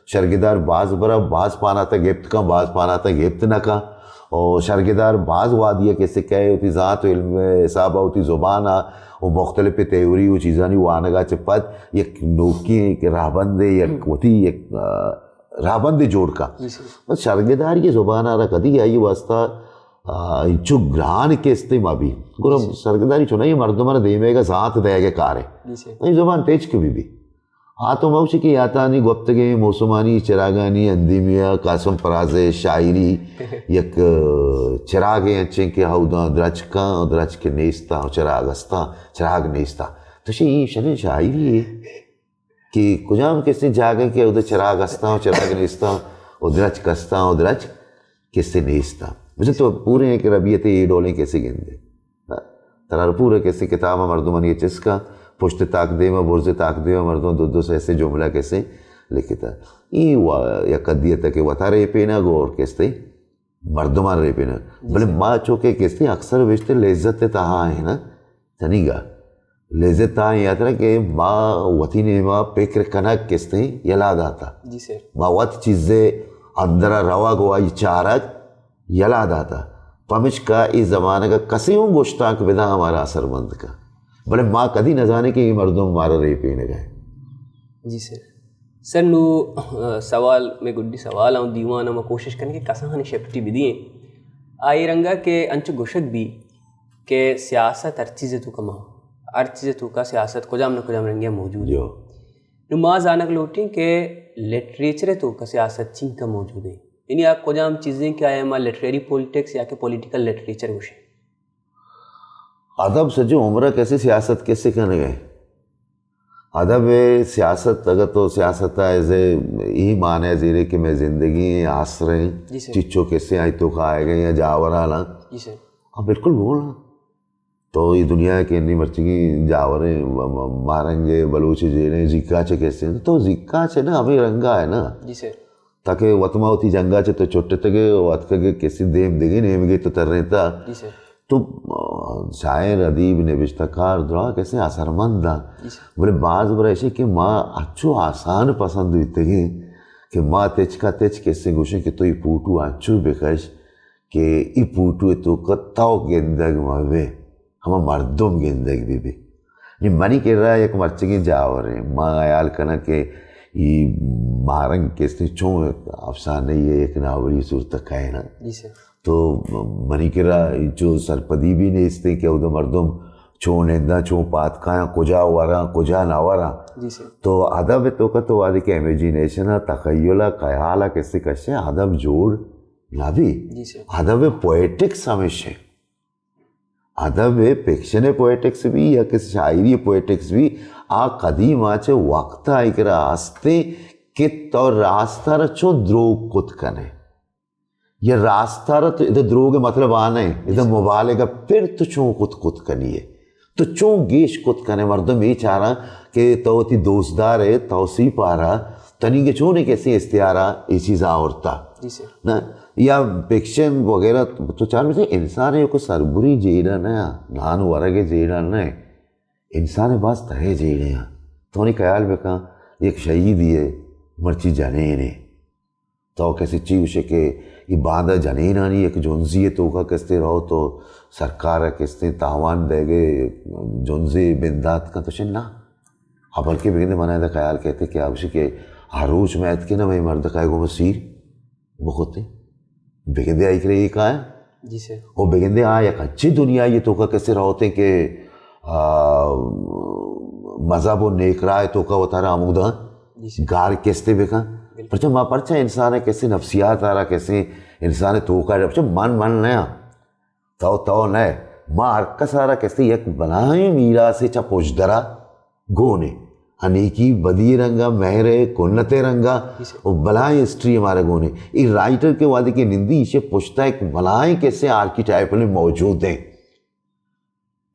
شرگدار باز برا، باز پاناتا گپت کن، باز پاناتا گپت نہ کن۔ و شرگدار باز وادی کسے کئے وتی ذات و علم حسابا وتی زبانا و مختلف تیوری و چیزانی وانگا چہ پد یک نوکی یک راہبندے، یک وتی یک، آ، راہبندے جوڑ کن۔ جی سر۔ بس شرگدار یہ زبانا را کدی آئی واسطہ، آ، انچو گران کستے ما بھی۔ گرم جی سر۔ شرگداری چونائی مردمان دیمے گا ذات دے گے کارے۔ جی سر۔ یہ زبان تیچک بھی بھی۔ آ تو موشی کہ یاتانی گپتگیں موسمانی چراگانی اندیمیا قاسم فراز شاعری یک، آ، چراگے انچیں کہ ہوداں درچکاں و درچک نیستاں و چراگ استاں، چراگ نیستاں۔ تو شی این شنیں شاعری ہے کہ کجام کسی جاگہ کہ اود چراگ استاں و چراگ نیستاں و درچک استاں و درچک کسے نیست۔ مثل تو پورے ہیں کہ ربیت یہ ڈولیں کسے گندے۔ ترا پورے کسے کتاب مردمانی چسکا، پشت تاک دیما، برز تاک دیما، مردم دو دو سے سے جملہ کسے لکھتا۔ ای وا-، یا قدیت کہ وتا ریپینا گور کستے، مردمان ریپینا۔ جی بلے سر۔ ما چونکہ کستے اکثر بیشتر لذت تہا ہیں نا، تنیگا۔ لذت آئی ہاترا کہ ما وتی نیما پکر کنگ کستیں یلا داتا۔ جی سر۔ ما وت چیزے اندرا روگ و آئی چارگ یلا داتا۔ پمشکا ای زمانگا کسی اوں گوشتانک بدا ہمارا اثرمند کا۔ بلے ما کدی نزانے کہ ای مردم مارا ریپینگا ہے۔ جی سر۔ سر نو، آ، سوال، میں گڈی سوال آؤں دیوان ما کوشش کریں کہ کسانی شپٹی بدییں۔ آئی رنگا کہ انچو گوشگ بھی کہ سیاست ہر چیز توکا ما، ہر چیز توکا سیاست کجام نہ کجام رنگے موجود ہے۔ جو۔ نو ما زانگ لوٹیں کہ لٹریچر توکا سیاست چینکا موجود ہے۔ یعنی آ کجام چیزیں کہ آیا ما لٹریری پولیٹکس یا کہ پولیٹیکل لٹریچر گوشیں۔ ادب سجو عمرہ کسی سیاست کسی کنگے۔ ادب ء سیاست، اگر تو سیاست ء ایز اے ای معنی ء زیرے کہ میں زندگی ء آسریں جی سر۔ چچو کسے آئی تو کھائے گئے یا جاورالاں۔ جی سر۔ ہاں، بالکل گول ہاں۔ تو یہ دنیا کے انی مرچگی جاوریں م-، م-، مارنگے بلوچ جیلیں زیکا چے کسے تو زیکا چے نا ہمیں رنگا ہے نا۔ جی سر۔ تاکہ وت ما وتی جنگا چہ تو چٹتگے و اتکگے کسی دیم دگے نیمگے تو ترینتا۔ جی سر۔ تو، آ، شاعر، ادیب، نبشتہ کار درا کسی اثرمند آں۔ جی سر۔ بلے باز برا ایشی کہ ما اچو آسان پسند بیتگیں کہ ما تچکا تچ کسی گوشیں کہ تو ای پوٹو انچو بکش کہ ای پوٹو توکا تو گندگ مبے۔ ہما مردم گندگ بہ بی۔ نی منی کرا یک مرچگیں جاورے، ما خیال کناں کہ ای ماہرنگ کستے چون افسانہ ای یک ناولی صورت کائنا۔ جی سر۔ تو منی کرا انچو سرپدی بھی نیستے کہ اودا مردم چون ننداں، چون پاد کایاں، کجا وراں، کجا نہ وراں۔ جی سر۔ تو ادب توکا تو وہدے کہ امیجینیشن ء، تخیل ء، خیال ء کسے کشے، ادب جوڑ نہ بی۔ جی سر۔ ادب پوئٹکس ہمیش ہے۔ ادب فکشن پوئٹکس بھی یا کسی شاعری پوئٹکس بھی، آ قدیم آ چہ وقت آئی کرا ہستے کہ تو راستہ را چون دروگ کت کنے۔ یا راستہ را تو، ادا دروگ مطلب آ نہ، ادا مبالغہ پر تو چون کت کت کنی ہے۔ تو چون گیش کت کنے، مردم یہ چاراں کہ تو وتی دوستدار ہے، توسیپ آرا، تنیگہ چون کسی استعارہ یہ چیز آورتا۔ جی سر۔ نہ، یا فکشن وغیرہ تو چار بجے انسان ہے کو سربری جیڑا نہ، نان ورگ جیڑا نہ، انسان باز تہے جیڑے ہیں۔ تو نی خیال بکن، یک شہیدی ہے، مرچی جنین ہے۔ تو کسے چی گوشے کہ ای باندا جنینانی یک جنزی توکا کستے رہو تو سرکار کستے تاوان دے گے، جنزی بندات کن تو شن نہ۔ ہاں، بلکہ بگندے منا ادا خیال کہتے کہ آ گوشے کہ ہر روچ میں اتکے نہ میں مرد کائے گو سیر بخوتے۔ بگندے آئی کرے یہ کائے؟ جی سر۔ او بگندے آ یک اچھی دنیا یہ توکا کسے رہوتے کہ، آ، مذہب و نیک راہ توکا وتارا آمودا جی سر۔ گار کستے بکن۔ بالکل۔ پرچہ ما پرچہ انسان ہے کسے نفسیات آرا کسے انسان توکا پرچہ من من نیا۔ تو تو نہ، ما ہر کس آرا کسے یک بلاہیں میراثے چہ پشدرا گونے۔ انیکی بدی رنگا، مہر کنت رنگا، جی سر۔ و بلاہیں ہسٹری ہمارا گونے۔ ای رائٹر کے وادی کے نندی ایشے پشتا ایک بلاہیں کسے آرکیٹائپل موجود ہیں۔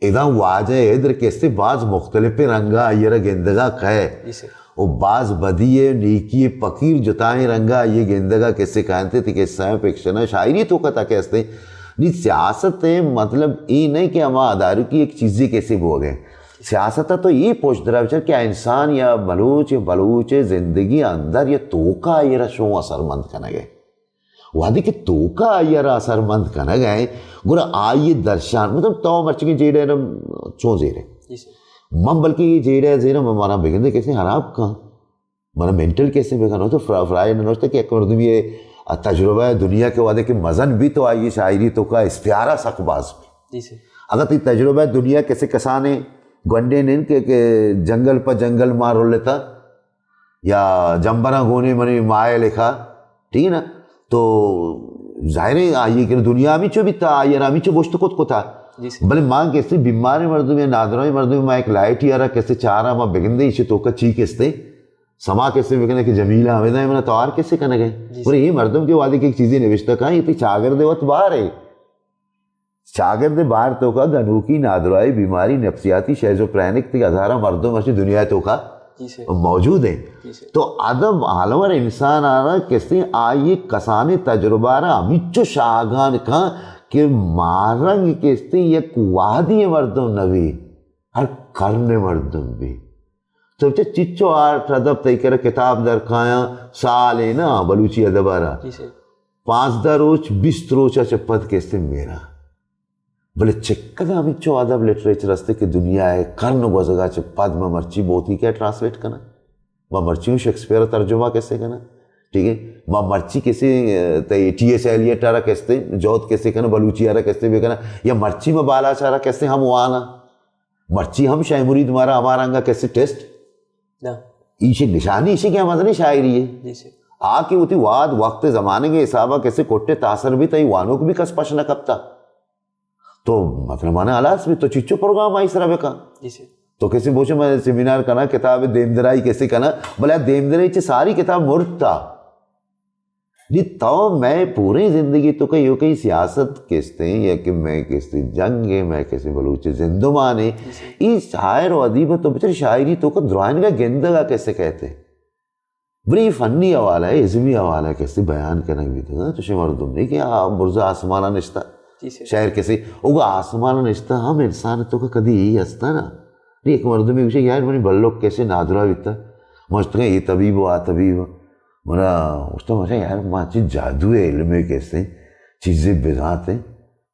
ادا واجہ ہدر کسے باز مختلف رنگا آئی را گندگا کئے۔ جی سر۔ و باز بدی ہے، نیکی ہے، پکیر جتائیں رنگا آئی گندگا کسے کانتے تے کسہ فکشن شاعری توکا تک ہستے۔ نی سیاست ہے، مطلب ای نہیں کہ ہما اداروں کی ایک چیزی کسے بو گئے۔ سیاست تو یہ پوچھ درا بچار کہ انسان یا بلوچ، بلوچ زندگی اندر یا توکا آئی را شو اثر مند کنگے۔ وہدے کہ توکا آئی را اثر مند کنگ ء، گڑا آئی درشان، مطلب تو مرچی کہ جیڑہ ء چون زیرے؟ جی سر۔ من بلکہ یہ جیڑہ ء زیرے، من منا بگندے کسے خراب کن، منا مینٹل کسے بکن۔ تو فرا-، فرائڈ نے نوشتہ کہ یک مردمی ء تجربہ دنیا کے وہدے کہ مزن بھی تو آئی شاعری توکا استعارہ سک باز بھی۔ جی سر۔ اگر تی تجربہ دنیا کسے کسانے گونڈے نین کہ، کہ جنگل پہ جنگل مار رلتا، یا جمبراں گونے منی ماہ ء لکھا، ٹھیک ہے نا؟ تو ظاہر ہے آئی کہ دنیا ہمیچو بیتا، آئی ہمیچو گوشت کت کتا۔ جی سر۔ بلے ما کسی بیمار مردم یا نادرائی مردم، ما ایک لائٹ یارا کسی چارا ما بگندے ایشی توکا چی کستے؟ سما کسی بکنے کہ جمیلہ ہمیں دائیں منا توار کسی کنگے۔ جی سر۔ پر یہ مردم کے وادی کی ایک چیزیں نوشتہ کھائیں، یہ تی چاگر دے وقت باہر ہے۔ چاگرد بار توکا گنوکی، نادراہی، بیماری، نفسیاتی، شیزوفرینک تی ہزاراں مردم اچ دنیا توکا جی سر۔ موجود ہیں۔ جی سر۔ تو ادب حالور انسان آرا کسے آئی کسانی تجربہ را ہمیچو شاہگان کن کہ مارنگ کسے یک وہدی مردم نبی، ہر کرن مردم بھی۔ تو چہ چچو آرٹ ادب تئی کرا کتاب در کایاں سالے نا بلوچی ادب آرا۔ جی سر۔ پانزدہ روچ، بیست روچ چہ پد کسے میرا۔ بلے چکد ہمینچو ادب لٹریچر استے کہ دنیا ء کرن گوزگا چہ پد ما مرچی بوتی کہ ٹرانسلیٹ کناں، ما مرچی ہوں شیکسپیئر ء ترجمہ کسے کناں، ٹھیک ہے، ما مرچی کسے، اه، تئی ٹی ایس ایلیٹ ء را کستے، جہد کسے کناں، بلوچی ء را کستے بکناں، یا مرچی ما بالاچ ء را کستے ہم واناں، مرچی ہم شاہ مرید مارا ہمارا انگا کسے ٹیسٹ۔ نہ۔ ایشی نشانی ایشی کہ ہم ازنی شاعری ہے۔ جی سر۔ آ کہ وتی واد وقت زمانے کے حسابا کسے کوٹے تاثر بھی تئی وانوک بھی کس پش نہ کپتا۔ تو مطلب مانا ہلاس بھی تو چچو پروگرام آئی سرا بکا۔ جی سر۔ تو کسی بوچے میں سیمینار کنا، کتاب دیمدرائی کسی کنا، بلے دیمدرائی چہ ساری کتاب مرتا۔ جی تو میں پوری زندگی تو کئی ہو کئی سیاست کستے یا کہ میں کستے جنگ ہے، میں کسی بلوچ زندمان ہے۔ جی سر۔ ای شاعر و ادیب تو بچر شاعری تو کو درائنگا گندگا کسے کہتے۔ بلے اے فنی حوالہ ء، ازمی حوالہ ء کسے بیان کنگ بیتگ ء، چوشیں مردم نہیں کہ آ برز آسمان ء نشتہ۔ جی سر۔ شاعر کسے، اوگا آسمان ء نشتہ ہم انسان ء توکا کدی یہی ہستا نا۔ یک مردمے گوشے، یار منی بلک کسے نادراہ بیتا۔ من گوشتگاں اے طبیب و آ طبیب۔ منا گوشتا، منا یار ما چی جادو ء علم ء کسے چیزے بزانت ء۔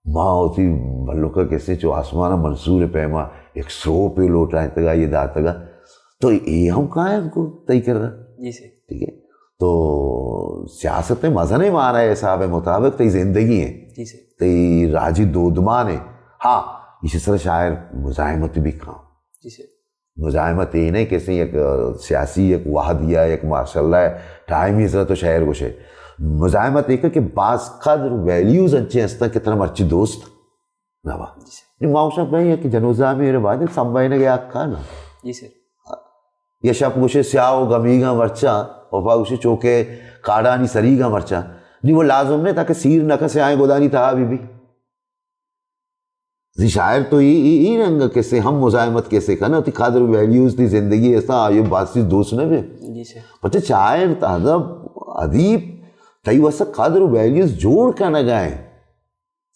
ما وتی مھلوک ءَ کسے چو آسمان ءَ منصور ءِ پیما یک سروپے لوٹائینتگ ءَ آئی ءَ داتگ ءَ، تو اے ھم قائم کو تئی کرا۔ جی سر۔ ٹھیک ہے؟ تو سیاست ءِ مزنیں معنی ءِ حساب ءِ مطابق تئی زندگی ایں۔ جی سر۔ تئی راجی دودمان ایں۔ ھاں، ایشی سر ءَ شاعر مزاحمت بھی کاں۔ جی سر۔ مزاحمت اے نہ کہ کسے یک، آ، سیاسی یک وھد یا یک مارشل لا ٹائم ءِ سر ءَ تو شاعر گوشے۔ مزاحمت اے کہ باز قدر ویلیوز انچیں ھستاں کہ ترا مرچی دوست نہ باں۔ جی سر۔ نی ما گوشاں بھئی یک جنوزامے ءَ بعد سمبھائینگ ءِ حق ءَ نا۔ جی سر۔ یا شپ گوشے سیاہ ءُ گمیگاں مرچاں، ءُ پا گوشے چوکے کاڑانی سریگاں مرچاں۔ نی وہ لازم نہ تاکہ سیر نہ کسے آئیں گدانی تہا بھی بھی۔ زی شاعر تو اے، اے، اے رنگ کسے ھم مزاحمت کسے کنا، تئی قدر ویلیوز تئی زندگی ءِ ھستاں، آئی ءَ باز چیز دوست نہ بے۔ جی سر۔ پرچہ شاعر، ادب، ادیب تئی واسطہ قدر ویلیوز جوڑ کنگ ءَ ایں۔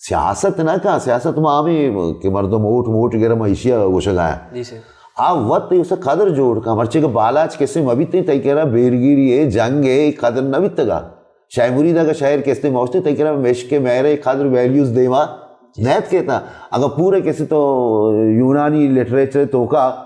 سیاست نہ کن، سیاست ما ھمے کہ مردم ووٹ موٹ گر، ما ایشی ءَ گوشگ ءَ ایں۔ جی سر۔ آ وت تئی واسطہ قدر جوڑ کن، مرچی کہ بالاچ کسے مہ بیتیں، تئی کرا بیرگیری اے، جنگ اے، قدر نہ بیتگ ءَ۔ شاہ مرید اگاں شاعر کسے موشتے، تئی کرا مشک مہر ءِ قدر ویلیوز دیما جی۔ نیت کیتا۔ اگاں پورے کسے تو یونانی لٹریچر ءِ توکا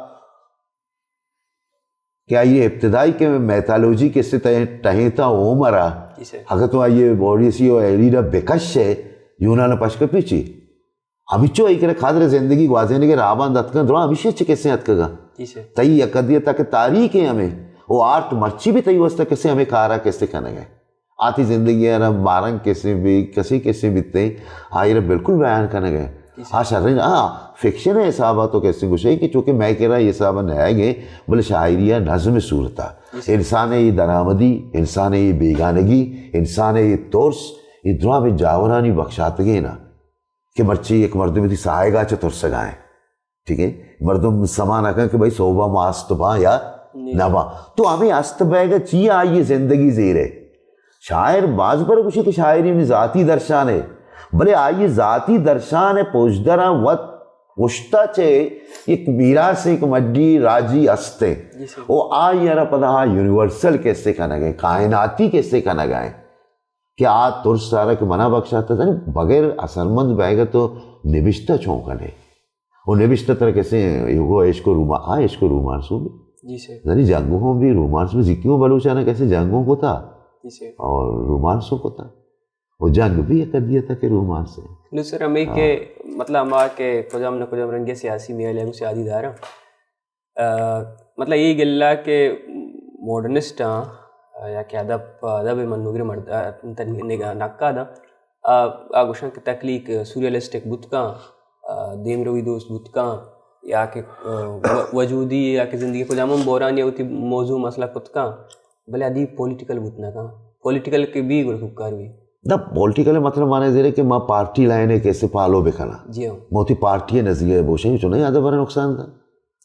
کہ آئی ءِ ابتدائی کہ میتھالوجی کسے تہ-، ٹہینتا ہومر ءَ، جی سر۔ اگاں تو آئی ءِ اوڈیسی ءُ ایلیڈ ءَ بکش ئے، یونان ءَ پشکپی چی؟ ھمیچو آئی کرا قدر زندگی گوازینگ ءِ راہ بند اتکن، دراہ ھمیشی چہ کسے اتکگا۔ جی سر۔ تئی یک حدی تک تاریخ ایں ھمے، او آرٹ مرچی بھی تئی واسطہ کسے ھمے کارا کسے کنگ ءَ۔ آ تئی زندگی ءَ را مارنگ کسے بھی، کسے کسے بیتیں، آئی را بالکل بیان کنگ ءَ۔ جی سر۔ آ شریں، آ فکشن ءِ حساب ءَ تو کسے گوشے کہ چونکہ مئے کرا اے حساب ءَ نہ آئیگ ءَ، بلے شاعری ءَ نظم ءِ صورت ءَ۔ جی سر۔ انسان ءِ اے درآمدی، انسان ءِ اے بیگانگی، انسان ءِ اے ترس، اے دراہ بہ جاورانی بخشاتگیں نا۔ کہ مرچی یک مردمے تئی ساہگ ءَ چہ ترسگ ءَ ایں۔ ٹھیک ہے؟ مردم سما نہ کن کہ بھئی سہب ءَ ما است باں یا نہ باں۔ تو ھمے است بیگ ءَ چی آئی ءِ زندگی زیرے؟ شاعر باز بر گوشی کہ شاعری منی ذاتی درشان اے، بلے آئی ءِ ذاتی درشان ءِ پژدراں وت پشتا چہ یک میراث، یک مڈی راجی است ایں۔ جی سر۔ او آئی ءَ را پدا آ یونیورسل کسے کنگ ءَ، کائناتی کسے کنگ ءَ ایں۔ کہ آ ترس ءَ را کہ منا بخشاتہ، یعنی بغیر اثرمند بیگ ءَ تو نبشتہ چون کنے؟ او نبشتہ ترا کسے یوگو عشق و روما-، آ عشق و رومانس ہوں بھی۔ جی سر۔ یعنی جنگو ہوں بھی، رومانس بھی، زیکی ہوں بلوچانا کسے جنگو کتا۔ جی سر۔ اور رومانس ہوں کتا۔ او جنگ بھی یک حدی تک رومانس ہے۔ نو سر، ہمیں ہاں۔ کہ مطلب ہما کہ کجام نہ کجام رنگے سیاسی میلے گو سیادی دارا۔ آ، مطلب، اے گلہ کہ ماڈرنسٹ آں، آ، یا کہ ادب، ادب ءِ منوگر مرد، آ، تن-، نگاہ نقاد آں، آ، آ گوشاں کہ تخلیق سوریلسٹک بوت کاں، آ، دیمروی دوست بوت کاں، یا کہ، آ، و-، وجودی یا کہ زندگی کجام ہم بحرانی وتی موضوع مسئلہ کت کاں، بلے ادیب پولیٹیکل بوت نہ کاں۔ پولیٹیکل کہ بی گڑا کوکار بی۔ دا پولیٹیکل مطلب معنی زیرے کہ ما پارٹی لائن ءَ کسے فالو بکناں۔ جی ہاں۔ ما وتی پارٹی ءِ نظریہ ءَ بوشیں، چوناہی ادب ءَ را نقصان دا۔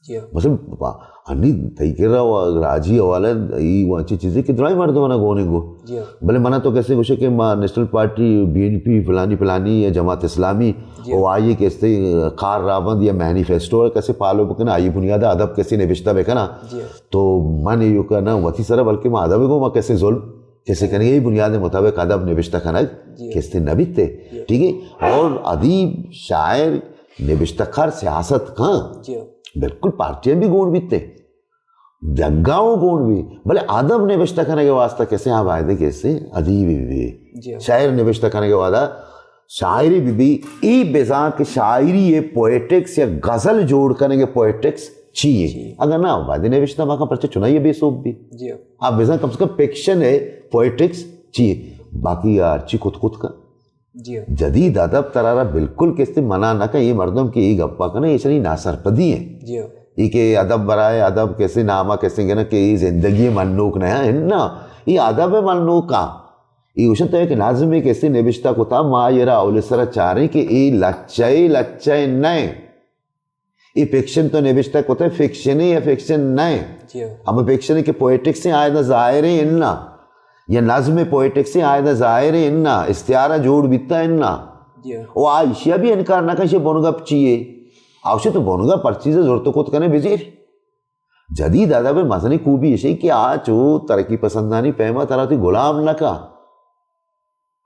جی ہاں۔ مثلاً پا-، انی تئی کرا و راجی حوالہ ای و انچی چیزے کہ دراہیں مردمانا گون انگو۔ جی ہاں۔ بلے منا تو کسے گوشے کہ ما National Party, B N P, فلانی فلانی یا جماعت اسلامی، جی ہاں۔ و آئی کسے کار رابند یا مینیفیسٹو کسے فالو بکنا، آئی بنیاد ادب کسے نبشتہ بکنا۔ جی ہاں۔ تو من ایوکا نہ وتی سرا بلکہ ما ادب گو ما کسے ظلم کسے کنگے بنیاد مطابق ادب نبشتہ کنگ جی۔ کسے نہ بیتے۔ جی۔ ٹھیک ہے؟ اور ادیب، شاعر، نبشتہ کار سیاست کاں۔ جی۔ بالکل پارٹیاں بھی گون بیتے۔ جگاؤں گون بھی۔ بلے ادب نبشتہ کنگ واسطہ کسے ہاں بایدے کسے ادیب بھی۔ جی۔ شاعر نبشتہ کنگ واسطہ شاعری بہ بی، ای بزاں کہ شاعری ءِ پوئٹکس یا غزل جوڑ کنگ ءِ پوئٹکس چی یے؟ چی یے؟ اگر نہ، باید نوشتہ مکن، پرچہ چنائی بے سوب بی۔ جی۔ آ بزاں کم سے کم فکشن ءِ پوئٹکس چی یے؟ باقی آ ہرچی کت کت کن۔ جی۔ جدید ادب ترارا بالکل کستے منع نہ کن، یہ مردم کہ یہ گپا کنے، یہ چنی ناسرپدی ہیں۔ جی۔ یہ کہ ادب برائے ادب کسے نامہ کسے گنا کہ یہ زندگی منوک نہ ہے، نہ، یہ ادب منوک کا۔ اے گوشن تو یک نظمے کسے نبشتہ کتا، ما آئی را اول سرا چاریں کہ اے لچہ اے، لچہ اے نئے۔ اے فکشن تو نبشتہ کتا، فکشن اے یا فکشن نئے؟ جی۔ ہمے فکشن اے کہ پوئٹکس اے، آیدا ظاہر اے انا؟ یا نظم پوئٹکس اے، آیدا ظاہر اے انا؟ استعارہ جوڑ بیتا انا؟ جی۔ او آ ایشیا بھی انکار نہ کن، ایشی بنگپ چی اے؟ آ گوشی تو بنگپ ہر چیز زرت کت کنے بزیر۔ جدید ادب ءِ مزنیں خوبی ایش انت کہ آ چو ترقی پسندانی پیما ترا وتی غلام نہ کا۔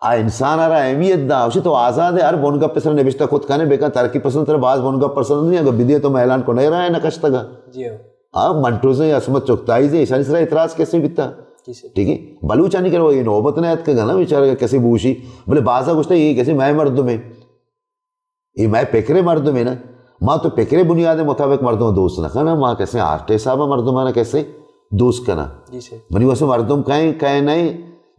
آ انسان ءَ را اہمیت دا، اوشی تو آزاد ئے، ہر بنگپ ءِ سر نبشتہ کت کنے، بکن، ترقی پسند ترا باز بنگپ پسند نہیں، اگر بدے تو میں اعلان کو نہیں رہا ہے نہ کشتگا۔ جی ہاں۔ آ منٹوزیں عصمت چغتائیزیں، ایشانی سرا اعتراض کسے بیتا؟ جی سر۔ ٹھیک ہے، بلوچانی کرا یہ نوبت نہ اتکگا نا، بیچارہ کسے بوشی، بلے بازا گوشتا یہ کسے میں مردم ہے، یہ میں پکرے مردم ہے نا، ما تو پکرے بنیاد مطابق مردم دوست نہ کنا، ما کسے آرٹ حساب مردمانا کسے دوست کنا۔ جی سر۔ منی واسطہ مردم کہیں، کہیں نہیں،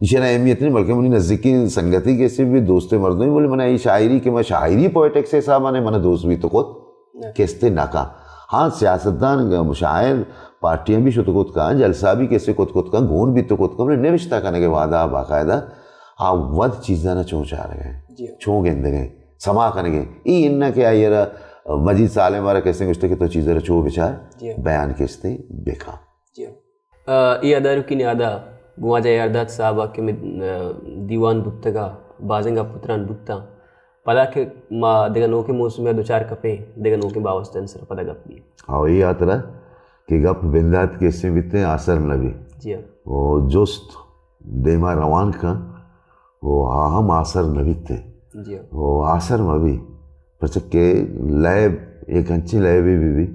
ایشی را اہمیت نہیں، بلکہ منی نزدیکیں سنگتی کسے بھی دوست مردم، بولے من یہ شاعری کہ میں شاعری پوئٹکس حساب نے من دوست بھی تو کت نہ۔ کستے نہ کا۔ ہاں، سیاستدان، شاعر، پارٹیاں بھی شت کت کا، جلسہ بھی کسے کت کت کا، گون بھی تو کت کا، بلے نوشتہ کنگے وعدہ باقاعدہ آ وت چیزاں چون چارگے، جی۔ چون گندگے، سما کنگے۔ ای انہ کہ آئی را مجید سالم را کسے گوشتے کہ تو چیزاں چو بچار، جی۔ بیان کستے بکا۔ جی۔ آ، اے ادارکی نیادا گوں واجہ یارداد صاحب ء کہ مد-، آ، دیوان بوتگ ء بازیں گپ و تران بوتاں۔ پدا کہ ما دگہ نوکیں موسمے ء دچار کپیں، دگہ نوکیں باوستانی سر ء پدا گپ بیت۔ او اے ہاترا کہ گپ بندات کسے بیتیں آسر نہ بی۔ جی ہاں۔ او جست دیما روان کن او آ ہم آسر نہ بیتیں۔ جی ہاں۔ او آسر مہ بی۔ پرچہ کہ لیب ایک انچیں لیبے بی بی۔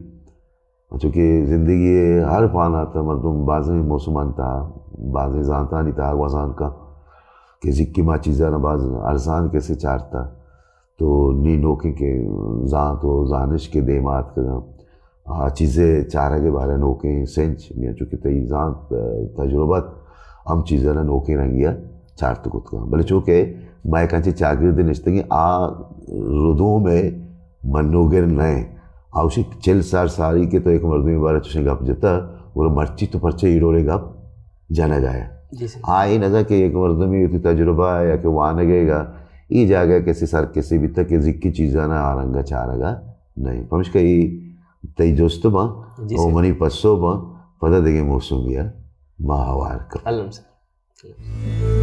چونکہ زندگی ء ہر پانا تہ مردم بازیں موسمانی تہا، بازیں زانتانی تہا گوزان کن کہ زکی ما چیزانا باز ارزان کسے چارتا، تو نی نوکیں کہ زانت و زانش کہ دیما اتکگاں، آ چیزے چارگ ء بارہ نوکیں سنچ میاں، چونکہ تئی زانت، ء، تجربت ہم چیزانا نوکیں رنگیا چارت کت کن۔ بلے چونکہ ما یک انچیں چاگردے نشتگیں آ ردوم ء منوگر نہ انت۔ آ گوشی چل سال ساری کہ تو یک مردمی بارہ چوشیں گپ جتہ، گڑا مرچی تو پرچہ اے ڈولیں گپ جنگ آیا۔ جی سر۔ آ اے نہ کہ یک مردمی وتی تجربہ یا کہ وانگے گا، اے جاگہ کسی سر کسی بیتہ کہ زکی چیزانا آ رنگا چارگا نہیں۔ پمشکا اے تئی جست باں، جی او سر۔ منی پسو باں، پدا دگہ موسم بیا ما ہوار کن۔ الم سر۔